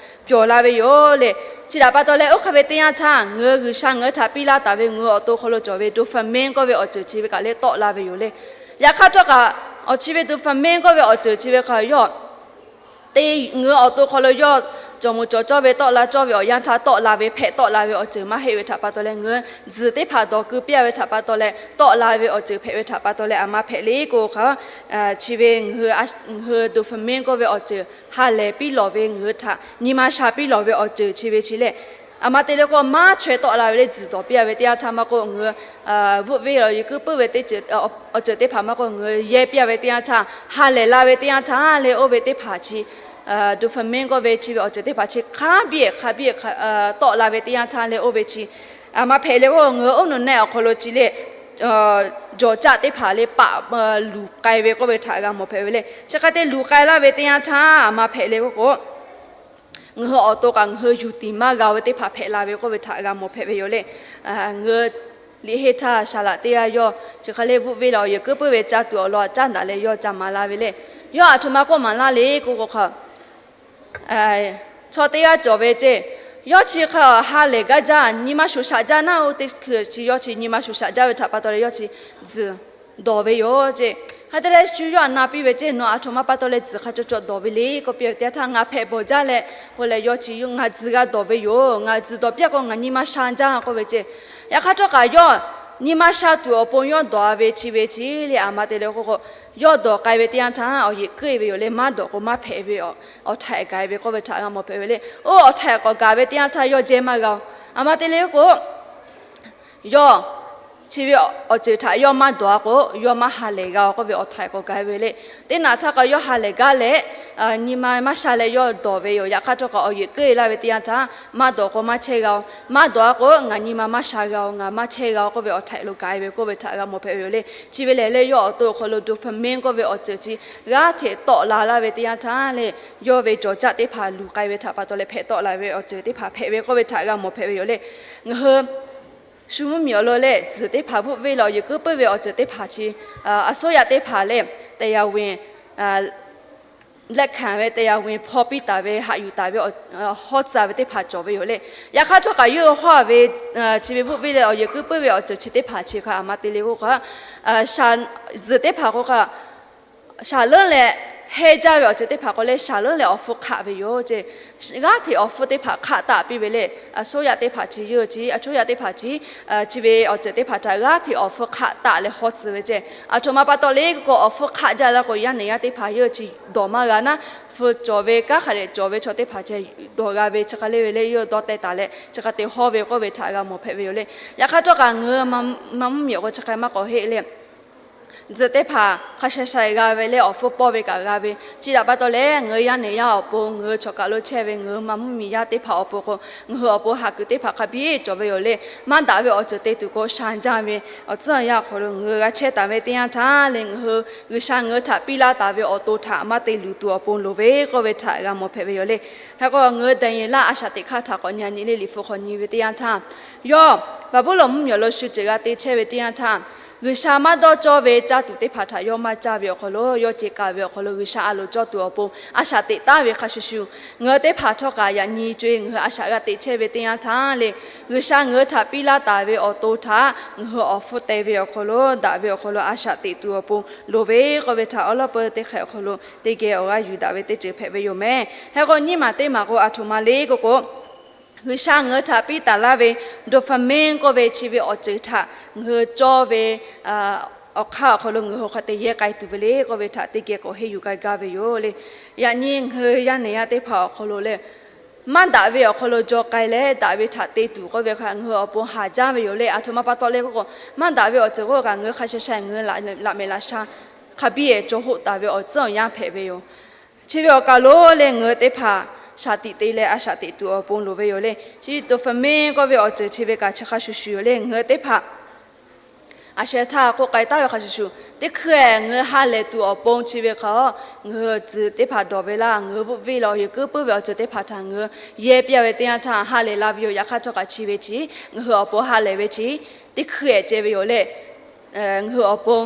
pyawˬ la ve yoˬ lehˬ. Chi htaꞈ pa taw leh, oˇ hk'a ve teˇ yanˇ htaˇ ngaˬ hui G'uiˬsha ngaˬ hui htaꞈ piˇ laˇ taˍ ve ngaˬ hui awˬ to hk'aw lo cawˬ ve dopamine k'oˆ ve awˬ ceuˬ chi ve kaꞈ lehˬ tawˆ la ve yoˬ lehˬ. Yaꞈ hk'aˇ htawˇ kaꞈ, awˬ chi ve dopamine k'oˆ ve awˬ ceuˬ chi ve hk'a yawˇ te ngaˬ hui awˬ to hk'aw lo yawˇ cawˬ moˍ cawˬ cawˇ ve tawˆ la cawˇ ve awˬ yanˇ htaˇ tawˆ la ve, hpehꞈ tawˆ la ve awˬ ceuˬ maˇ heˆ ve htaꞈ pa taw leh, ngaˬ hui tzuhˬ teˇ hpaˍ dawˬ keu piˇ a ve htaꞈ pa taw leh tawˆ la ve awˬ ceuˬ hpehꞈ ve htaꞈ pa taw leh, aˬ ma hpehꞈ le k'o hk'a, chi ve ngaˬ hui dopamine k'oˆ ve awˬ ceuˬ ha lehˬ piˇ lawˬ ve, ngaˬ hui htaꞈ nyi ma sha piˇ lawˬ ve awˬ ceuˬ chi ve chi lehˬ, Aˬ ma te leh k'o, maˇ chaweh tawˆ la ve le, tzuhˬ dawˬ piˇ a ve teˇ yanˇ htaˇ maˇ k'oˆ, ngaˬ hui vuhˆ venˇ leh awˬ yehˬ keu puiˉ ve teˇ ceuˬ, awˬ ceuˬ teˇ hpaˍ maˇ k'oˆ, ngaˬ hui yehˇ piˇ a ve teˇ yanˇ htaˇ, ha lehˬ la ve teˇ yanˇ htaˇ leh oˇ ve teˇ hpaˍ chi dopamine k'oˆ ve chi ve awˬ ceuˬ teˇ hpaˍ chi hk'a biˇ hk'a biˇ tawˆ la ve teˇ yanˇ htaˇ leh oˇ ve chi, aˬ ma hpehꞈ leh k'o, ngaˬ hui oˇ nu neˆ awˬ hk'aw lo chi leh jawˬ caˆ teˇ hpaˍ leh paˆ luˬ k'ai ve k'oˆ ve htaꞈ g'a mawˬ hpehꞈ ve le. Chi hk'a te luˬ k'ai laˇ ve teˇ yanˇ htaˇ, aˬ ma hpehꞈ leh k'o k'o, ngaˬ hui awˬ to kaꞈ ngaˬ hui yuˬ tiˍ maˇ g'a ve teˇ hpaˍ hpehꞈ la ve k'oˆ ve htaꞈ g'a mawˬ hpehꞈ ve yoˬ le. Ngaˬ hui liꞈ henˇ htaˇ saˍ laꞈ teˇ g'aˇ yawˇ chi hk'a leh vuhˆ venˇ leh awˬ yehˬ keu puiˉ ve caˇ tuˬ awˬ lawn caˉ daꞈ leh yawˇ ca maˍ la ve le. Yawˇ aˬ htoꞈ ma k'oˆ maˍ laˇ le k'oˆ k'o hk'a, chaw teˇ g'aˇ cawˬ ve ceˇ, yawˇ chi hk'a ha lehˬ gaˇ jaˇ, nyi ma shoˍ shaꞈ jaˇ naˉ, oˇ teˇ hkui chi yawˇ chi nyi ma shoˍ shaꞈ jaˇ ve htaꞈ pa taw leh yawˇ chi tzuhˬ dawˬ ve yoˬ ceˇ. Hk'e te leh shu yawˇ aꞈ na piˇ ve ceˇ, Nawˬ aˬ htoꞈ ma pa taw leh tzuhˬ hk'a caw caw dawˬ ve le k'oˆ piˇ ve teˇ yanˇ htaˇ, Ngaˬ hpehꞈ bawˬ jaˇ leh k'oˆ leh yawˇ chi ngaˬ tzuhˬ g'a dawˬ ve yoˬ, ngaˬ tzuhˬ dawˬ piˇ a k'o ngaˬ nyi ma sha jaˇ k'oˆ ve ceˇ. Yaꞈ hk'aˇ htawˇ kaꞈ yawˇ nyi ma sha tuˬ awˬ pon yawˇ dawˬ a ve chi ve chi leh aˬ ma te leh k'o k'o, yawˇ dawˬ k'ai ve teˇ yanˇ htaˇ awˬ yehˬ keu ve yoˬ le, maˇ dawˬ k'o maˇ hpehꞈ ve awˬ htaiˍ gaˬ ve k'oˆ ve htaꞈ g'a mawˬ hpehꞈ ve le. Oˇ awˬ htaiˍ k'awꞈ gaˬ ve teˇ yanˇ htaˇ yawˇ jehˇ maˇ g'a-oˬ. Aˬ ma te leh k'o, yawˇ chi ve awˬ ceuˬ htaꞈ yawˇ maˇ dawˬ a k'o, yawˇ maˇ ha lehˬ g'a-oˬ k'oˆ ve awˬ htaiˍ k'awꞈ gaˬ ve le. Teˇ naꞈ htaˇ k'o yawˇ ha lehˬ gaˇ leh nyi ma maˇ sha leh yawˇ dawˬ ve yoˬ. Yaꞈ hk'aˇ htawˇ kaꞈ awˬ yehˬ keu laˇ ve teˇ yanˇ htaˇ, maˇ dawˬ k'o maˇ chehˇ g'a-oˬ, maˇ dawˬ a k'o ngaˬ nyi ma maˇ sha g'a-oˬ, ngaˬ maˇ chehˇ g'a-oˬ k'oˆ ve awˬ htaiˍ lo gaˬ ve k'oˆ ve htaꞈ g'a mawˬ hpehꞈ ve yoˬ le. Chi ve lehˬ leh yawˇ awˬ to awˬ hk'aw lo dopamine k'oˆ ve awˬ ceuˬ chi g'aˇ hteꞈ tawˆ la laˇ ve teˇ yanˇ htaˇ leh, yawˇ ve jawˬ caˆ teˇ hpaˍ luˬ k'ai ve htaꞈ pa taw leh hpehꞈ tawˆ la ve awˬ ceuˬ teˇ hpaˍ hpehꞈ ve k'oˆ ve htaꞈ g'a mawˬ hpehꞈ ve yoˬ le. Ngaˬ hui shu mvuhˇ miˬ awˬ lawn leh tzuhˬ teˇ hpaˍ vuhˆ venˇ leh awˬ yehˬ keu puiˉ ve awˬ ceuˬ teˇ hpaˍ chi, a အစိုးရ teˇ hpaˍ leh တရားဝင် လက်ခံ ve တရားဝင် hpaw piˇ taˍ ve haꞈ yuˬ taˍ ve hawˉ tcuh ve teˇ hpaˍ cawˬ ve yoˬ le. Yaꞈ hk'aˇ htawˇ kaꞈ yawˇ hui hawˉ ve chi ve vuhˆ venˇ leh awˬ yehˬ keu puiˉ ve awˬ ceuˬ chi teˇ hpaˍ chi hk'a aˬ ma te leh k'o hk'a, zuhˬ teˇ hpaˍ k'o hk'a, shaˍ leuˉ leh hehnˇ jaˇ ve awˬ ceuˬ teˇ hpaˍ k'o leh shaˍ leuˉ leh awˬ hpfuhˇ hk'aˆ ve yoˬ ceˇ. G'aˇ hteꞈ awˬ hpfuhˇ teˇ hpaˍ hk'aˆ taˆ piˇ ve le. အစိုးရ teˇ hpaˍ chi yawˇ chi, အစိုးရ teˇ hpaˍ chi, chi ve awˬ ceuˬ teˇ hpaˍ htaꞈ g'aˇ hteꞈ awˬ hpfuhˇ hk'aˆ taˆ leh hawˉ tcuh ve ceˇ. Aˬ htoꞈ ma pa taw leh k'o k'o awˬ hpfuhˇ hk'aˆ jaˇ la k'o yaˇ nehˬ yaˇ teˇ hpaˍ yawˇ chi dawˬ maˇ g'a naˉ, hpu cawˬ ve kanˉ hk'a dehꞈ cawˬ ve chaw teˇ hpaˍ chi dawˬ g'a ve chi hk'a le ve leh yawˇ dawˇ teh taˍ leh chi hk'a te hawˉ ve k'oˆ ve htaꞈ g'a mawˬ hpehꞈ ve yoˬ le. Yaꞈ hk'aˇ htawˇ kaꞈ ngaˬ hui ma mvuhˇ miˬ awˬ k'o chi hk'a maˇ k'awꞈ heˆ le. Zuhˬ teˇ hpaˍ hk'a sha sha g'a ve leh awˬ hpfuhˇ pawˇ ve kaꞈ g'a ve, chi htaꞈ pa taw leh ngaˬ hui yaˇ nehˬ yaˇ awˬ pon, ngaˬ hui chawˬ kaˬ lo chehˇ ve ngaˬ hui ma mvuhˇ miˬ yaˇ teˇ hpaˍ awˬ pon k'o, ngaˬ hui awˬ pon haꞈ kuiˬ teˇ hpaˍ hk'a biˇ cawˬ ve yoˬ le. Maˇ daꞈ ve awˬ ceuˬ te tuˬ k'o sha jaˇ ve awˬ tcuhˉ awˬ yanˇ awˬ hk'aw lo ngaˬ hui g'a chehˇ taˍ ve teˇ yanˇ htaˇ leh ngaˬ hui G'uiˬsha ngaˬ hui htaꞈ piˇ laˇ taˍ ve awˬ to htaꞈ maˇ te luˬ tuˬ awˬ pon loˍ ve k'oˆ ve htaꞈ g'a mawˬ hpehꞈ ve yoˬ le. Hk'e k'o ngaˬ hui Daˍyeˍlaˆ a shaꞈ teꞈ hk'aˇ htaꞈ k'awꞈ nyi nyi le, Liꞈ hpu hk'aw nyi ve teˇ yanˇ htaˇ, yawˇ Baˍbuˍlonˍ mvuhˇ miˬ awˬ lo shu ceuˬ g'a te chehˇ ve teˇ yanˇ htaˇ, G'uiˬsha maˇ dawˇ cawˇ ve caˇ tuˬ teˇ hpaˍ htaꞈ yawˇ maˇ caˇ ve awˬ hk'aw lo, yawˇ ce k'ai ve awˬ hk'aw lo G'uiˬsha a loˍ cawˇ tuˬ awˬ pon a shaꞈ teꞈ taˍ ve hk'a shuˍ shuˍ, ngaˬ hui teˇ hpaˍ htawˇ kaꞈ yaꞈ nyi co e ngaˬ hui a shaꞈ g'a teꞈ chehˇ ve teˇ yanˇ htaˇ le, G'uiˬsha ngaˬ hui htaꞈ piˇ laˇ taˍ ve awˬ to htaꞈ ngaˬ hui awˬ hpfuhˇ te ve awˬ hk'aw lo, daꞈ ve awˬ hk'aw lo a shaꞈ teꞈ tuˬ awˬ pon loˍ ve k'oˆ ve htaꞈ awˉ lawˉ peu teˇ hk'e awˬ hk'aw lo teˇ geh awˬ g'aˇ yuˬ daꞈ ve teˇ ceuˬ hpehꞈ ve yoˬ meh. Hk'e k'o nyiˇ maˬ teˇ maˬ k'o aˬ htoꞈ ma le k'o k'o, G'uiˬsha ngaˬ hui htaꞈ piˇ taˍ laˇ ve dopamine k'oˆ ve chi ve awˬ ceuˬ htaꞈ ngaˬ hui cawˇ ve awˬ hk'aˇ awˬ hk'aw lo ngaˬ hui hk'a te yehˇ k'ai tuˬ ve le k'oˆ ve htaꞈ teˇ geh k'awꞈ henˇ yuˬ k'ai gaˇ ve yoˬ le. Yaꞈ nyi ngaˬ hui yaˇ nehˬ yaˇ teˇ hpaˍ awˬ hk'aw lo le, maˇ daꞈ ve awˬ hk'aw lo jaw k'ai leh daꞈ ve htaꞈ te tuˬ k'oˆ ve hk'a ngaˬ hui awˬ pon haˍ jaˇ ve yoˬ le. Aˬ htoꞈ ma pa taw le k'o k'o, maˇ daꞈ ve awˬ ceuˬ k'oˆ kaꞈ ngaˬ hui hk'a sha sha ngaˬ hui laꞈ mehˍ laꞈ sha hk'a biˇ cawˬ hoˆ taˍ ve awˬ tcuhˉ awˬ yanˇ hpehꞈ ve yoˬ. Chi ve awˬ kaˬ lo leh ngaˬ hui teˇ hpaˍ shaˍ tiꞈ te leh a shaꞈ teꞈ tuˬ awˬ pon loˍ ve yoˬ le. Chi dopamine k'oˆ ve awˬ ceuˬ chi ve kaꞈ chi hk'a shuˍ shuˍ yoˬ le. Ngaˬ hui teˇ hpaˍ a sheh htaˇ k'oˆ k'ai taˍ ve hk'a shuˍ shuˍ, teˇ hkui ngaˬ hui ha lehˬ tuˬ awˬ pon chi ve hk'a, ngaˬ hui tzuhˬ teˇ hpaˍ dawˬ ve laˇ, ngaˬ hui vuhˆ venˇ leh awˬ yehˬ keu puiˉ ve awˬ ceuˬ teˇ hpaˍ htaꞈ ngaˬ hui yehˇ piˇ a ve teˇ yanˇ htaˇ ha lehˬ la ve yoˬ. Yaꞈ hk'aˇ htawˇ kaꞈ chi ve chi ngaˬ hui awˬ pon ha lehˬ ve chi teˇ hkui ceh ve yoˬ le. Ngaˬ hui awˬ pon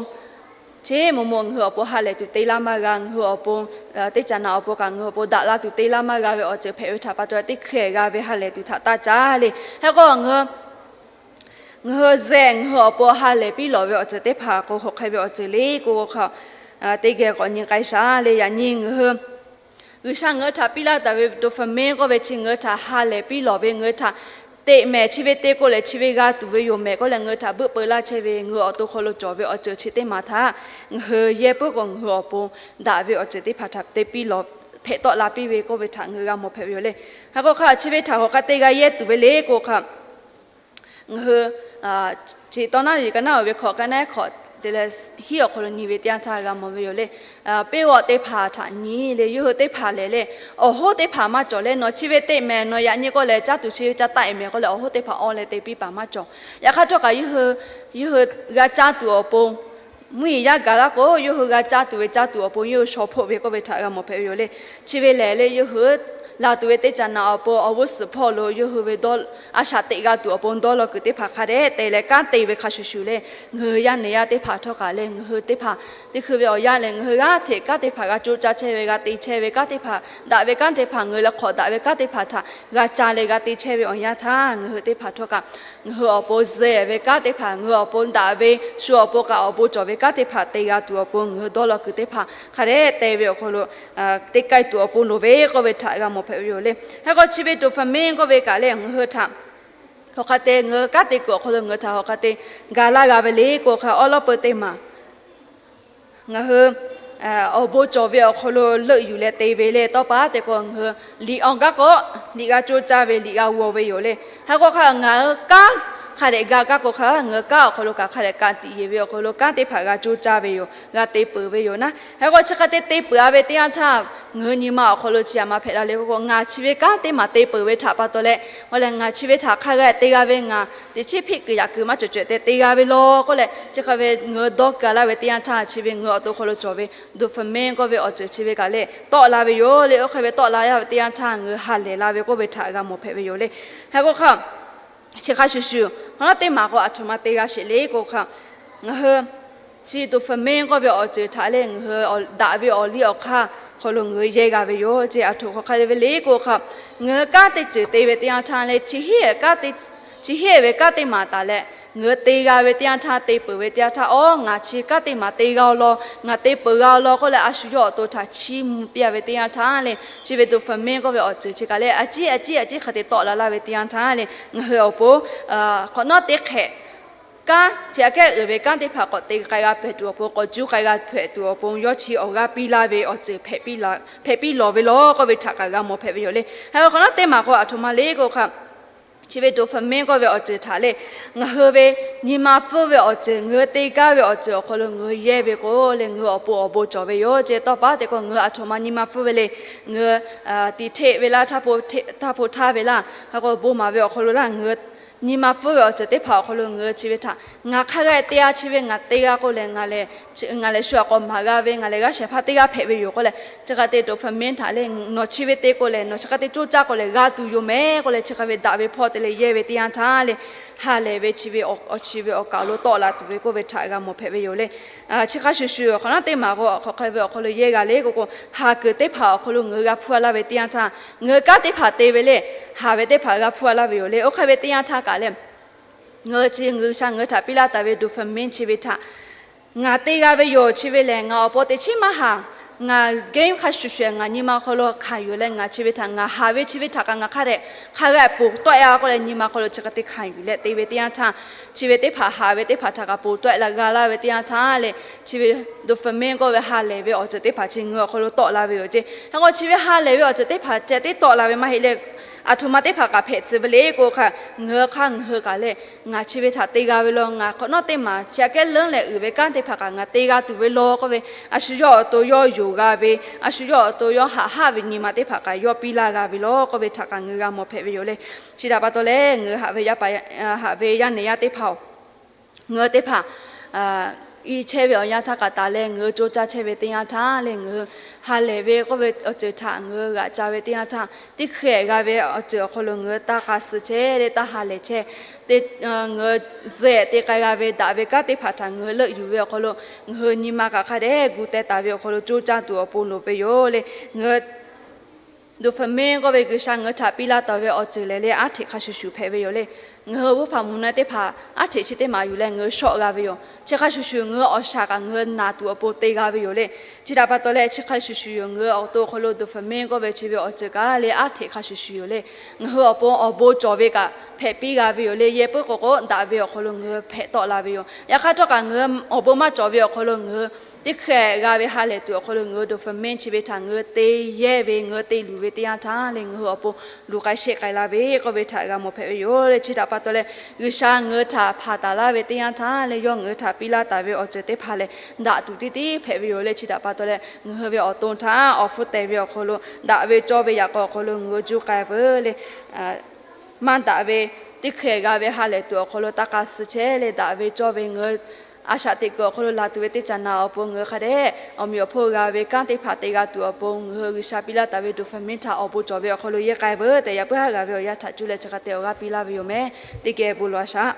chi mvuhˇ mvuhˇ ngaˬ hui awˬ pon ha lehˬ tuˬ te laˇ maˇ g'a, ngaˬ hui awˬ pon teˇ caꞈ naꞈ awˬ pon kaꞈ ngaˬ hui awˬ pon daꞈ la tuˬ te laˇ maˇ g'a ve awˬ ceuˬ hpehꞈ ve htaꞈ pa taw teˇ hkui g'a ve ha lehˬ tuˬ htaꞈ taˇ caˉ le. Hk'e k'o ngaˬ hui, ngaˬ hui zehˬ ngaˬ hui awˬ pon ha lehˬ piˇ lawˬ ve awˬ ceuˬ teˇ hpaˍ k'o hk'aˬ hk'e ve awˬ ceuˬ le k'o k'a, teˇ geh k'awꞈ nyi k'ai shaˍ le. Yaꞈ nyi ngaˬ hui G'uiˬsha ngaˬ hui htaꞈ piˇ laˇ taˍ ve dopamine k'oˆ ve chi ngaˬ hui htaꞈ ha lehˬ piˇ lawˬ ve, ngaˬ hui htaꞈ teꞈ mehˍ chi ve te k'o lehˬ chi ve g'a tuˬ ve yoˬ mehˍ k'oˆ leh ngaˬ hui htaꞈ beuˆ peu laˇ chehˇ ve ngaˬ hui awˬ to hk'aw lo cawˬ ve awˬ ceuˬ chi teˇ maˬ htaꞈ ngaˬ hui yehˇ puiˉ k'o ngaˬ hui awˬ pon daꞈ ve awˬ ceuˬ teˇ hpaˍ htaꞈ te piˇ lawˬ hpehꞈ tawˆ la piˇ ve k'oˆ ve htaꞈ ngaˬ hui g'a mawˬ hpehꞈ ve yoˬ le. Hk'e k'o hk'a chi ve htaꞈ hk'aˬ hk'e te g'a yehˇ tuˬ ve le k'o hk'a, ngaˬ hui chi tawˇ naˉ liꞈ ka naˉ oˬ ve hk'awꞈ ka naˉ hk'awꞈ te leh hiˉ awˬ hk'aw lo nyi ve teˇ yanˇ htaˇ g'a mawˬ ve yoˬ le. Peˇ g'awꞈ teˇ hpaˍ htaꞈ nyi le, yawˇ hui teˇ hpaˍ lehˬ le, awˬ hoˉ teˇ hpaˍ maˇ cawˬ leh, nawˬ chi ve teˇ mehˍ nawˬ yaꞈ nyi k'oˆ leh caˇ tuˬ chi ve ca taˆ e mehˍ k'oˆ leh awˬ hoˉ teˇ hpaˍ awˬ leh te piˇ paˍ maˇ cawˬ. Yaꞈ hk'aˇ htawˇ kaꞈ yawˇ hui g'a caˇ tuˬ awˬ pon, mvuhˇ yeˬ yaˇ gaˬ laˇ k'o, yawˇ hui g'a caˇ tuˬ ve caˇ tuˬ awˬ pon yawˇ hui shaw hpoˆ ve k'oˆ ve htaꞈ g'a mawˬ hpehꞈ ve yoˬ le. Chi ve lehˬ le, yawˇ hui laˬ tuˬ ve teˇ caꞈ naꞈ awˬ pon awˬ g'uˇ suhˍ hpawˇ lo yawˇ hui ve dawˇ a shaꞈ teꞈ g'a tuˬ awˬ pon dawˇ law kuiˬ teˇ hpaˍ hk'a dehꞈ te leh kanˉ te ve hk'a shuˍ shuˍ le, ngaˬ hui yaˇ nehˬ yaˇ teˇ hpaˍ htawˇ kaꞈ le, ngaˬ hui teˇ hpaˍ teˇ hkui ve awˬ yanˇ lehˬ, ngaˬ hui g'aˇ hteꞈ kanˉ teˇ hpaˍ g'a co caˇ chehˇ ve, g'a te chehˇ ve kanˉ teˇ hpaˍ, daꞈ ve kanˉ teˇ hpaˍ ngaˬ hui leh hk'awꞈ daꞈ ve kanˉ teˇ hpaˍ htaꞈ g'a ca leh g'a te chehˇ ve awˬ yanˇ htaˇ, ngaˬ hui teˇ hpaˍ htawˇ kaꞈ ngaˬ hui awˬ pon zuhꞈ ve kanˉ teˇ hpaˍ, ngaˬ hui awˬ pon daꞈ ve shu awˬ pon kaꞈ awˬ bon cawˬ ve kanˉ teˇ hpaˍ te g'a tuˬ awˬ pon ngaˬ hui dawˇ law kuiˬ teˇ hpaˍ hk'a dehꞈ te ve awˬ hk'aw lo te k'ai tuˬ awˬ pon loˍ ve k'oˆ ve htaꞈ g'a mawˬ hpehꞈ ve yoˬ le. Hk'e k'o chi ve dopamine k'oˆ ve kaꞈ le, ngaˬ hui htaꞈ hk'aˬ hk'e te ngaˬ hui kanˉ te kuiˬ awˬ hk'aw lo ngaˬ hui htaꞈ hk'aˬ hk'e te ga laˇ g'a ve le k'o hk'a, awˉ lawˉ peu teˇ maˬ ngaˬ hui awˬ bon cawˬ ve awˬ hk'aw lo leuˆ yuˬ leh te ve le. Tawˇ pa te k'o ngaˬ hui liꞈ awˬ gaˇ k'o, liꞈ g'a co caˇ ve, liꞈ g'a g'aw ve yoˬ le. Hk'e k'o hk'a ngaˬ hui kanˉ hk'a dehꞈ ga kaˇ k'o hk'a, ngaˬ hui kanˉ awˬ hk'aw lo kaꞈ hk'a dehꞈ kaꞈ tiꞈ yeˬ ve awˬ hk'aw lo kanˉ teˇ hpaˍ g'a co caˇ ve yoˬ, g'a te peuˬ ve yoˬ naˉ. Hk'e k'o chi hk'e te te peuˬ a ve teˇ yanˇ htaˇ, ngaˬ hui nyi ma awˬ hk'aw lo chi aꞈ ma hpehꞈ la le k'o, ngaˬ chi ve kanˉ teˇ maˬ te peuˬ ve htaꞈ pa taw leh, k'oˆ leh ngaˬ chi ve htaꞈ hk'a g'a te g'a ve ngaˬ teꞈ chiˉ hpiˆ kuiˬ yaꞈ kuiˬ maˇ cawˬ cawehˬ te te g'a ve law k'oˆ leh, chi hk'e ve ngaˬ hui dawˇ ga laˇ ve teˇ yanˇ htaˇ, chi ve ngaˬ hui awˬ to hk'aw lo cawˬ ve dopamine k'oˆ ve awˬ ceuˬ chi ve kaꞈ le tawˆ la ve yoˬ le. Oˇ hk'e ve tawˆ la yaˇ ve teˇ yanˇ htaˇ ngaˬ hui ha lehˬ la ve k'oˆ ve htaꞈ g'a mawˬ hpehꞈ ve yoˬ le. Hk'e k'o hk'a chi hk'a shuˍ shuˍ, hk'aw naˉ teˇ maˬ k'o aˬ htoꞈ ma te g'a sheˍ le k'o hk'a, ngaˬ hui chi dopamine k'oˆ ve awˬ ceuˬ htaꞈ le ngaˬ hui daꞈ ve awˬ liˇ awˬ hk'aˇ hk'aw lo ngaˬ hui yehˇ g'a ve yoˬ. Chi aˬ htoꞈ hk'aˬ hk'e ve le k'o hk'a, ngaˬ hui kanˉ teˇ ceuˬ te ve teˇ yanˇ htaˇ le, chi hiˉ ve kanˉ teˇ maˬ taˍ leh, ngaˬ hui te g'a ve teˇ yanˇ htaˇ, te peuˬ ve teˇ yanˇ htaˇ, awˉ ngaˬ chi kanˉ teˇ maˬ te g'a law, ngaˬ te peuˬ g'a law k'oˆ leh a shu yawˇ awˬ to htaꞈ chiˇ mvuh piˇ a ve teˇ yanˇ htaˇ le, chi ve dopamine k'oˆ ve awˬ ceuˬ chi kaꞈ le a ciˉ a ciˉ a ciˉ hk'e te tawˆ la laˇ ve teˇ yanˇ htaˇ le, ngaˬ hui awˬ pon hk'awꞈ nawˉ teˇ hk'ehꞈ kanˉ chi aꞈ kehˉ uiˍ ve kanˉ teˇ hpaˍ k'awꞈ te k'ai g'a hpehꞈ tuˬ awˬ pon, k'awꞈ juˇ k'ai g'a hpehꞈ tuˬ awˬ pon, yawˇ chi awˬ g'aˇ piˇ laˇ ve awˬ ceuˬ hpehꞈ piˇ lawˬ ve law k'oˆ ve htaꞈ kaꞈ g'a mawˬ hpehꞈ ve yoˬ le. Hk'e k'o hk'awꞈ nawˉ teˇ maˬ k'o aˬ htoꞈ ma le k'o hk'a, chi ve dopamine k'oˆ ve awˬ ceuˬ htaꞈ le, ngaˬ hui ve nyi ma pfuhˇ ve awˬ ceuˬ, ngaˬ hui te gaˇ ve awˬ ceuˬ awˬ hk'aw lo ngaˬ hui yehˇ ve k'o le, ngaˬ hui awˬ pon awˬ bon cawˬ ve yoˬ. Chi tawˇ pa te k'o ngaˬ hui aˬ htoꞈ ma nyi ma pfuhˇ ve le, ngaˬ hui tiꞈ hteˆ ve laˇ, htaˇ hpo htaˇ ve laˇ, hk'e k'o bon maˍ ve awˬ hk'aw lo laˇ, ngaˬ hui nyi ma pfuhˇ ve awˬ ceuˬ teˇ hpaˍ awˬ hk'aw lo ngaˬ hui chi ve htaꞈ ngaˬ hk'a g'a te a, chi ve ngaˬ te g'a k'o lehˬ, ngaˬ lehˬ shu aꞈ k'awꞈ maˍ g'a ve, ngaˬ lehˬ g'aˇ shehˍ hpaˇ teˇ g'aˇ hpehꞈ ve yoˬ k'oˆ leh, chi hk'e te dopamine htaꞈ le nawˬ chi ve te k'o lehˬ, nawˬ chi hk'e te coˇ caˇ k'o lehˬ g'a tuˬ yoˬ mehˍ k'oˆ leh, chi hk'e ve daꞈ ve hpawˇ te leh yehˇ ve teˇ yanˇ htaˇ le, ha lehˬ ve chi ve awˬ, chi ve awˬ kaˍ awˬ lo tawˆ la tuˬ ve k'oˆ ve htaꞈ g'a mawˬ hpehꞈ ve yoˬ le. Chi hk'a shuˍ shuˍ, hk'awꞈ nawˉ teˇ maˬ k'o hk'aˬ hk'e ve awˬ hk'aw lo yehˇ g'a le k'o k'o, haˍ kuiˬ teˇ hpaˍ awˬ hk'aw lo ngaˬ hui g'a hpuˇ a laˇ ve teˇ yanˇ htaˇ, ngaˬ hui kanˉ teˇ hpaˍ te ve le, haˍ ve teˇ hpaˍ g'a hpuˇ a laˇ ve yoˬ le. Oˇ hk'e ve teˇ yanˇ htaˇ kaꞈ le, ngaˬ hui chi ngaˬ hui sha ngaˬ hui htaꞈ piˇ laˇ taˍ ve dopamine chi ve htaꞈ ngaˬ te g'a ve yoˬ. Chi ve lehˬ ngaˬ awˬ pon teꞈ chiˉ maˇ haˍ, ngaˬ game hk'a shuˍ shuˍ ngaˬ nyi ma hk'aw lo hkanˍ yuˬ leh, ngaˬ chi ve htaꞈ ngaˬ haˍ ve chi ve htaꞈ kaꞈ ngaˬ hk'a dehꞈ hk'a g'a ponˬ tawˆ e a k'oˆ leh, nyi ma hk'aw lo chi hk'e te hkanˍ yuˬ leh te ve teˇ yanˇ htaˇ, chi ve teˇ hpaˍ haˍ ve teˇ hpaˍ htaꞈ kaꞈ ponˬ tawˆ e la g'a laˇ ve teˇ yanˇ htaˇ le, chi ve dopamine k'oˆ ve ha lehˬ ve awˬ ceuˬ teˇ hpaˍ chi ngaˬ hui awˬ hk'aw lo tawˆ la ve yoˬ ceˇ. Hk'e k'o chi ve ha lehˬ ve awˬ ceuˬ teˇ hpaˍ ceh tiˉ tawˆ la ve maˇ heˆ le, aˬ htoꞈ ma teˇ hpaˍ kaꞈ hpehꞈ tcuh ve le k'o hk'a, ngaˬ hui hk'aˇ ngaˬ hui kaꞈ le, ngaˬ chi ve htaꞈ te g'a ve law, ngaˬ hk'awꞈ nawˉ teˇ maˬ chi aꞈ kehˉ leuˉ leh uiˍ ve kanˉ teˇ hpaˍ kaꞈ ngaˬ te g'a tuˬ ve law k'oˆ ve, a shu yawˇ awˬ to yawˇ yonˍ g'a ve, a shu yawˇ awˬ to yawˇ haꞈ haˆ ve nyi ma teˇ hpaˍ kaꞈ yawˇ piˇ laˇ g'a ve law k'oˆ ve htaꞈ kaꞈ ngaˬ hui g'a mawˬ hpehꞈ ve yoˬ le. Chi htaꞈ pa taw leh ngaˬ hui haꞈ ve yaˇ pa, haꞈ ve yaˇ nehˬ yaˇ teˇ hpaˍ-oˬ, ngaˬ hui teˇ hpaˍ i chehˇ ve awˬ yanˇ htaˇ kaꞈ taˍ leh ngaˬ hui co caˇ chehˇ ve teˇ yanˇ htaˇ le, ngaˬ hui ha lehˬ ve k'oˆ ve awˬ ceuˬ htaꞈ ngaˬ hui g'aꞈ ca ve teˇ yanˇ htaˇ, teˇ hkeh g'a ve awˬ ceuˬ awˬ hk'aw lo ngaˬ hui taˇ k'a suh chehˇ leh taˇ ha lehˬ chehˇ, te ngaˬ hui zuhꞈ te k'ai g'a ve daꞈ ve kanˉ teˇ hpaˍ htaꞈ ngaˬ hui leuˆ yuˬ ve awˬ hk'aw lo, ngaˬ hui nyi ma kaꞈ hk'a dehꞈ gu teh taˍ ve awˬ hk'aw lo co caˇ tuˬ awˬ pon loˍ ve yoˬ le. Ngaˬ hui dopamine k'oˆ ve G'uiˬsha ngaˬ hui htaꞈ piˇ laˇ taˍ ve awˬ ceuˬ lehˬ le, aˉ hteꞈ hk'a shuˍ shuˍ hpehꞈ ve yoˬ le. Ngaˬ hui g'uˇ hpaˍ mvuhˇ naw teˇ hpaˍ aˉ hteꞈ chi teˇ maˬ yuˬ leh ngaˬ hui shawˆ g'a ve yoˬ. Chi hk'a shuˍ shuˍ ngaˬ hui awˬ shaˍ kaꞈ ngaˬ hui naˬ tuˬ awˬ pon te g'a ve yoˬ le. Chi htaꞈ pa taw leh chi hk'a shuˍ shuˍ yoˬ, ngaˬ hui awˬ to awˬ hk'aw lo dopamine k'oˆ ve chi ve awˬ ceuˬ kaꞈ le aˉ hteꞈ hk'a shuˍ shuˍ yoˬ le. Ngaˬ hui awˬ pon awˬ bon cawˬ ve kaꞈ hpehꞈ piˇ g'a ve yoˬ le. Yehˬ puiˉ k'o k'o daꞈ ve awˬ hk'aw lo ngaˬ hui hpehꞈ tawˆ la ve yoˬ. Yaꞈ hk'aˇ htawˇ kaꞈ ngaˬ hui awˬ bon maˇ cawˬ ve awˬ hk'aw lo ngaˬ hui teˇ hkeh g'a ve ha lehˬ tuˬ awˬ hk'aw lo ngaˬ hui dopamine chi ve htaꞈ ngaˬ hui te yehˇ ve, ngaˬ hui te luˬ ve teˇ yanˇ htaˇ leh ngaˬ hui awˬ pon luˬ k'ai sheˆ k'ai la ve k'oˆ ve htaꞈ g'a mawˬ hpehꞈ ve yoˬ le. Chi htaꞈ pa taw leh G'uiˬsha ngaˬ hui htaꞈ hpanˍ taˍ laˇ ve teˇ yanˇ htaˇ leh yawˇ ngaˬ hui htaꞈ piˇ laˇ taˍ ve awˬ ceuˬ teˇ hpaˍ lehˬ, daꞈ tuˬ tiˉ tiˉ hpehꞈ ve yoˬ le. Chi htaꞈ pa taw leh ngaˬ hui ve awˬ to htaꞈ awˬ hpfuhˇ teh ve awˬ hk'aw lo daꞈ ve cawˇ ve yaꞈ k'aw awˬ hk'aw lo ngaˬ hui juˇ k'ai veuˬ le. Maˇ daꞈ ve teˇ hkeh g'a ve ha lehˬ tuˬ awˬ hk'aw lo taˇ k'a suh chehˇ leh, daꞈ ve cawˇ ve ngaˬ hui a shaꞈ teꞈ kuiˬ awˬ hk'aw lo laˬ tuˬ ve teˇ caꞈ naꞈ awˬ pon ngaˬ hui hk'a dehꞈ awˬ meꞈ awˬ hponˇ g'a ve kanˉ teˇ hpaˍ te g'a tuˬ awˬ pon ngaˬ hui G'uiˬsha piˇ laˇ taˍ ve dopamine htaꞈ awˬ bon cawˬ ve awˬ hk'aw lo yehˇ k'ai veuˬ tehꞈ, yaꞈ puiˉ haˉ g'a ve awˬ yanˇ htaꞈ cuˇ leh chi hk'a te awˬ g'aˇ piˇ laˇ ve yoˬ meh. Teˇ geh bon lawˬ a shaꞈ.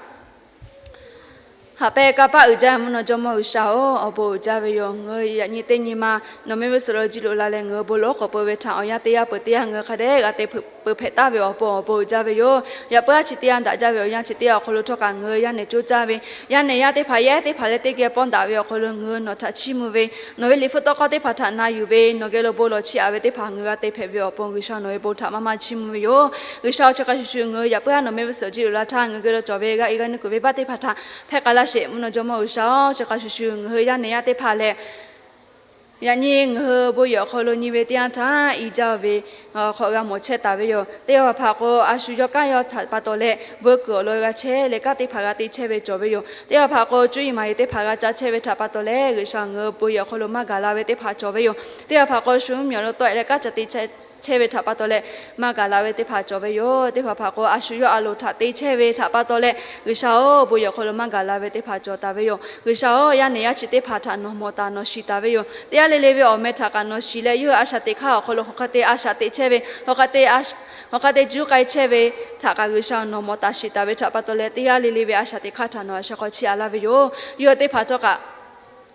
Haꞈ pehnˇ kanˇ paˆ uiˍ jaˇ mvuhˇ naw jawˇmawˇ G'uiˬsha-oˬ, awˬ bon uiˍ jaˇ ve yoˬ. Ngaˬ hui yaꞈ nyi teˇ nyi ma nawˬ mehˆ g'uˇ suhˍ lo jiˇ loꞈ la leh ngaˬ hui bon lawˬ k'awꞈ peu ve htaꞈ awˬ yanˇ teˇ yanˇ peuˬ teˇ yanˇ ngaˬ hui hk'a dehꞈ g'a te peu hpehꞈ taˍ ve awˬ pon awˬ bon uiˍ jaˇ ve yoˬ. Yaꞈ puiˉ haˉ chi teˇ yanˇ daꞈ jaˇ ve awˬ yanˇ chi teˇ yanˇ awˬ hk'aw lo htawˇ kaꞈ ngaˬ hui yaˇ nehˬ coˇ caˇ ve, yaˇ nehˬ yaˇ teˇ hpaˍ yehˇ teˇ hpaˍ leh teˇ geh pawˇ daꞈ ve awˬ hk'aw lo ngaˬ hui nawˬ htaꞈ chiˇ mvuh ve, nawˬ ve liꞈ hpu tawˇ hkawˇ teˇ hpaˍ htaꞈ na yuˬ ve, nawˬ geh lo bon lawˬ chiˇ aꞈ ve teˇ hpaˍ ngaˬ hui g'a te hpehꞈ ve awˬ pon G'uiˬsha nawˬ ve bon htaꞈ maˇ maˇ chiˇ mvuh ve yoˬ. G'uiˬsha-oˬ, chi hk'a shuˍ shuˍ ngaˬ hui yaꞈ puiˉ haˉ nawˬ mehˆ g'uˇ suhˍ jiˇ loꞈ la htaˇ ngaˬ hui geh lo cawˬ ve g'a i g'a nuˇ kuiˬ ve baˆ teˇ hpaˍ htaꞈ hpehˇ k'ai laˇ sheˍ. Mvuhˇ naw jawˇmawˇ G'uiˬsha-oˬ, chi hk'a shuˍ shuˍ ngaˬ hui yaˇ nehˬ yaˇ teˇ hpaˍ lehˬ, yaꞈ nyi ngaˬ hui bon yehˬ awˬ hk'aw lo nyi ve teˇ yanˇ htaˇ i jaˇ ve hk'awꞈ g'a mawˬ chehˇ taˍ ve yoˬ. Teˇ hpaˍ hpaˍ k'o, a shu yawˇ kanˉ yawˇ htaꞈ pa taw leh veuˇ kuiˬ awˬ lawn g'a chehˇ leh kanˉ teˇ hpaˍ g'a te chehˇ ve cawˬ ve yoˬ. Teˇ hpaˍ hpaˍ k'o, cuˇ yiˍ maˍ yiˍ teˇ hpaˍ g'a ca chehˇ ve htaꞈ pa taw leh G'uiˬsha ngaˬ hui bon yehˬ awˬ hk'aw lo maˇ gaˬ la ve teˇ hpaˍ cawˬ ve yoˬ. Teˇ hpaˍ hpaˍ k'o, shu mvuhˇmiˬ awˬ lawn tawˆ e leh kanˉ ca te chehˇ ve htaꞈ pa taw leh maˇ gaˬ la ve teˇ hpaˍ cawˬ ve yoˬ. Teˇ hpaˍ hpaˍ k'o, a shu yawˇ a loˍ htaꞈ te chehˇ ve htaꞈ pa taw leh G'uiˬsha-oˬ, bon yehˬ awˬ hk'aw lo maˇ gaˬ la ve teˇ hpaˍ cawˬ taˍ ve yoˬ. G'uiˬsha-oˬ, yaˇ nehˬ yaˇ chi teˇ hpaˍ htaꞈ nawˬ mawˬ taˍ nawˬ shiˍ taˍ ve yoˬ. Teˇ g'aˇ le le ve awˬ meh htaꞈ kaꞈ nawˬ shiˍ leh, yawˇ hui a shaꞈ teꞈ hk'aˇ awˬ hk'aw lo hk'aˬ hk'e te a shaꞈ teꞈ chehˇ ve, hk'aˬ hk'e te juˇ k'ai chehˇ ve htaꞈ kaꞈ G'uiˬsha nawˬ mawˬ taˍ shiˍ taˍ ve htaꞈ pa taw leh, teˇ g'aˇ le le ve a shaꞈ teꞈ hk'aˇ htaꞈ nawˬ a shaꞈ hk'aw chiˇ aꞈ laˇ ve yoˬ. Yawˇ hui teˇ hpaˍ htawˇ kaꞈ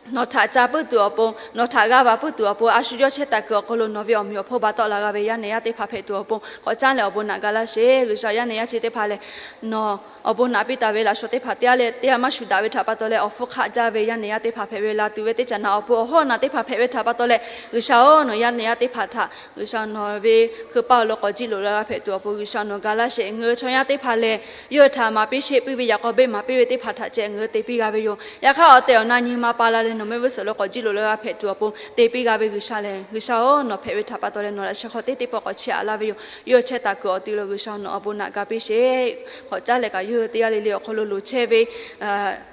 nawˬ htaꞈ ca puiˉ tuˬ awˬ pon, nawˬ htaꞈ g'a vaˬ puiˉ tuˬ awˬ pon, a shu yawˇ chehˇ taˍ kuiˬ awˬ hk'aw lo nawˬ ve awˬ meꞈ awˬ hponˇ ba tawˆ la g'a ve yaˇ nehˬ yaˇ teˇ hpaˍ hpehꞈ tuˬ awˬ pon k'awꞈ caˉ leh awˬ bon naꞈ ga laˇ sheˍ. G'uiˬsha yaˇ nehˬ yaˇ chi teˇ hpaˍ lehˬ, nawˬ awˬ bon naꞈ piˇ taˍ ve laꞈ shawnˍ teˇ hpaˍ teˇ g'aˇ leh teˇ g'aˇ maˇ shuˍ daꞈ ve htaꞈ pa taw leh awˬ hpfuhˇ hk'aˆ jaˇ ve yaˇ nehˬ yaˇ teˇ hpaˍ hpehꞈ ve, laˬ tuˬ ve teˇ caꞈ naꞈ awˬ pon awˬ hawˉ naꞈ teˇ hpaˍ hpehꞈ ve htaꞈ pa taw leh G'uiˬsha-oˬ, nawˬ yaˇ nehˬ yaˇ teˇ hpaˍ htaꞈ G'uiˬsha nawˬ ve hkui paˇ awˬ lawn k'awꞈ jiˇ loꞈ la g'a hpehꞈ tuˬ awˬ pon G'uiˬsha nawˬ ga laˇ sheˍ. Ngaˬ hui chaw yaˇ teˇ hpaˍ lehˬ, yawˇ hui htaꞈ maˍ piˇ sheˆ puiˇ ve yaꞈ k'aw beˆ maˍ piˇ ve teˇ hpaˍ htaꞈ ceh ngaˬ hui te piˇ g'a ve yoˬ. Yaꞈ hk'aˇ awˬ tehˬ awˬ na nyi ma pa la leh nawˬ mehˆ g'uˇ suhˍ lo k'awꞈ jiˇ loꞈ la g'a hpehꞈ tuˬ awˬ pon te piˇ g'a ve G'uiˬsha lehˬ, G'uiˬsha-oˬ, nawˬ hpehꞈ ve htaꞈ pa taw leh nawˬ laꞈ sheh hk'aw teˇ teˇ pawˆ k'awꞈ chiˇ aꞈ laˇ ve yoˬ. Yawˇ hui chehˇ taˍ kuiˬ awˬ ti lo G'uiˬsha nawˬ awˬ bon naꞈ ga piˇ sheˍ. K'awꞈ caˉ leh kaꞈ yawˇ hui teˇ g'aˇ le le awˬ hk'aw lo loˍ chehˇ ve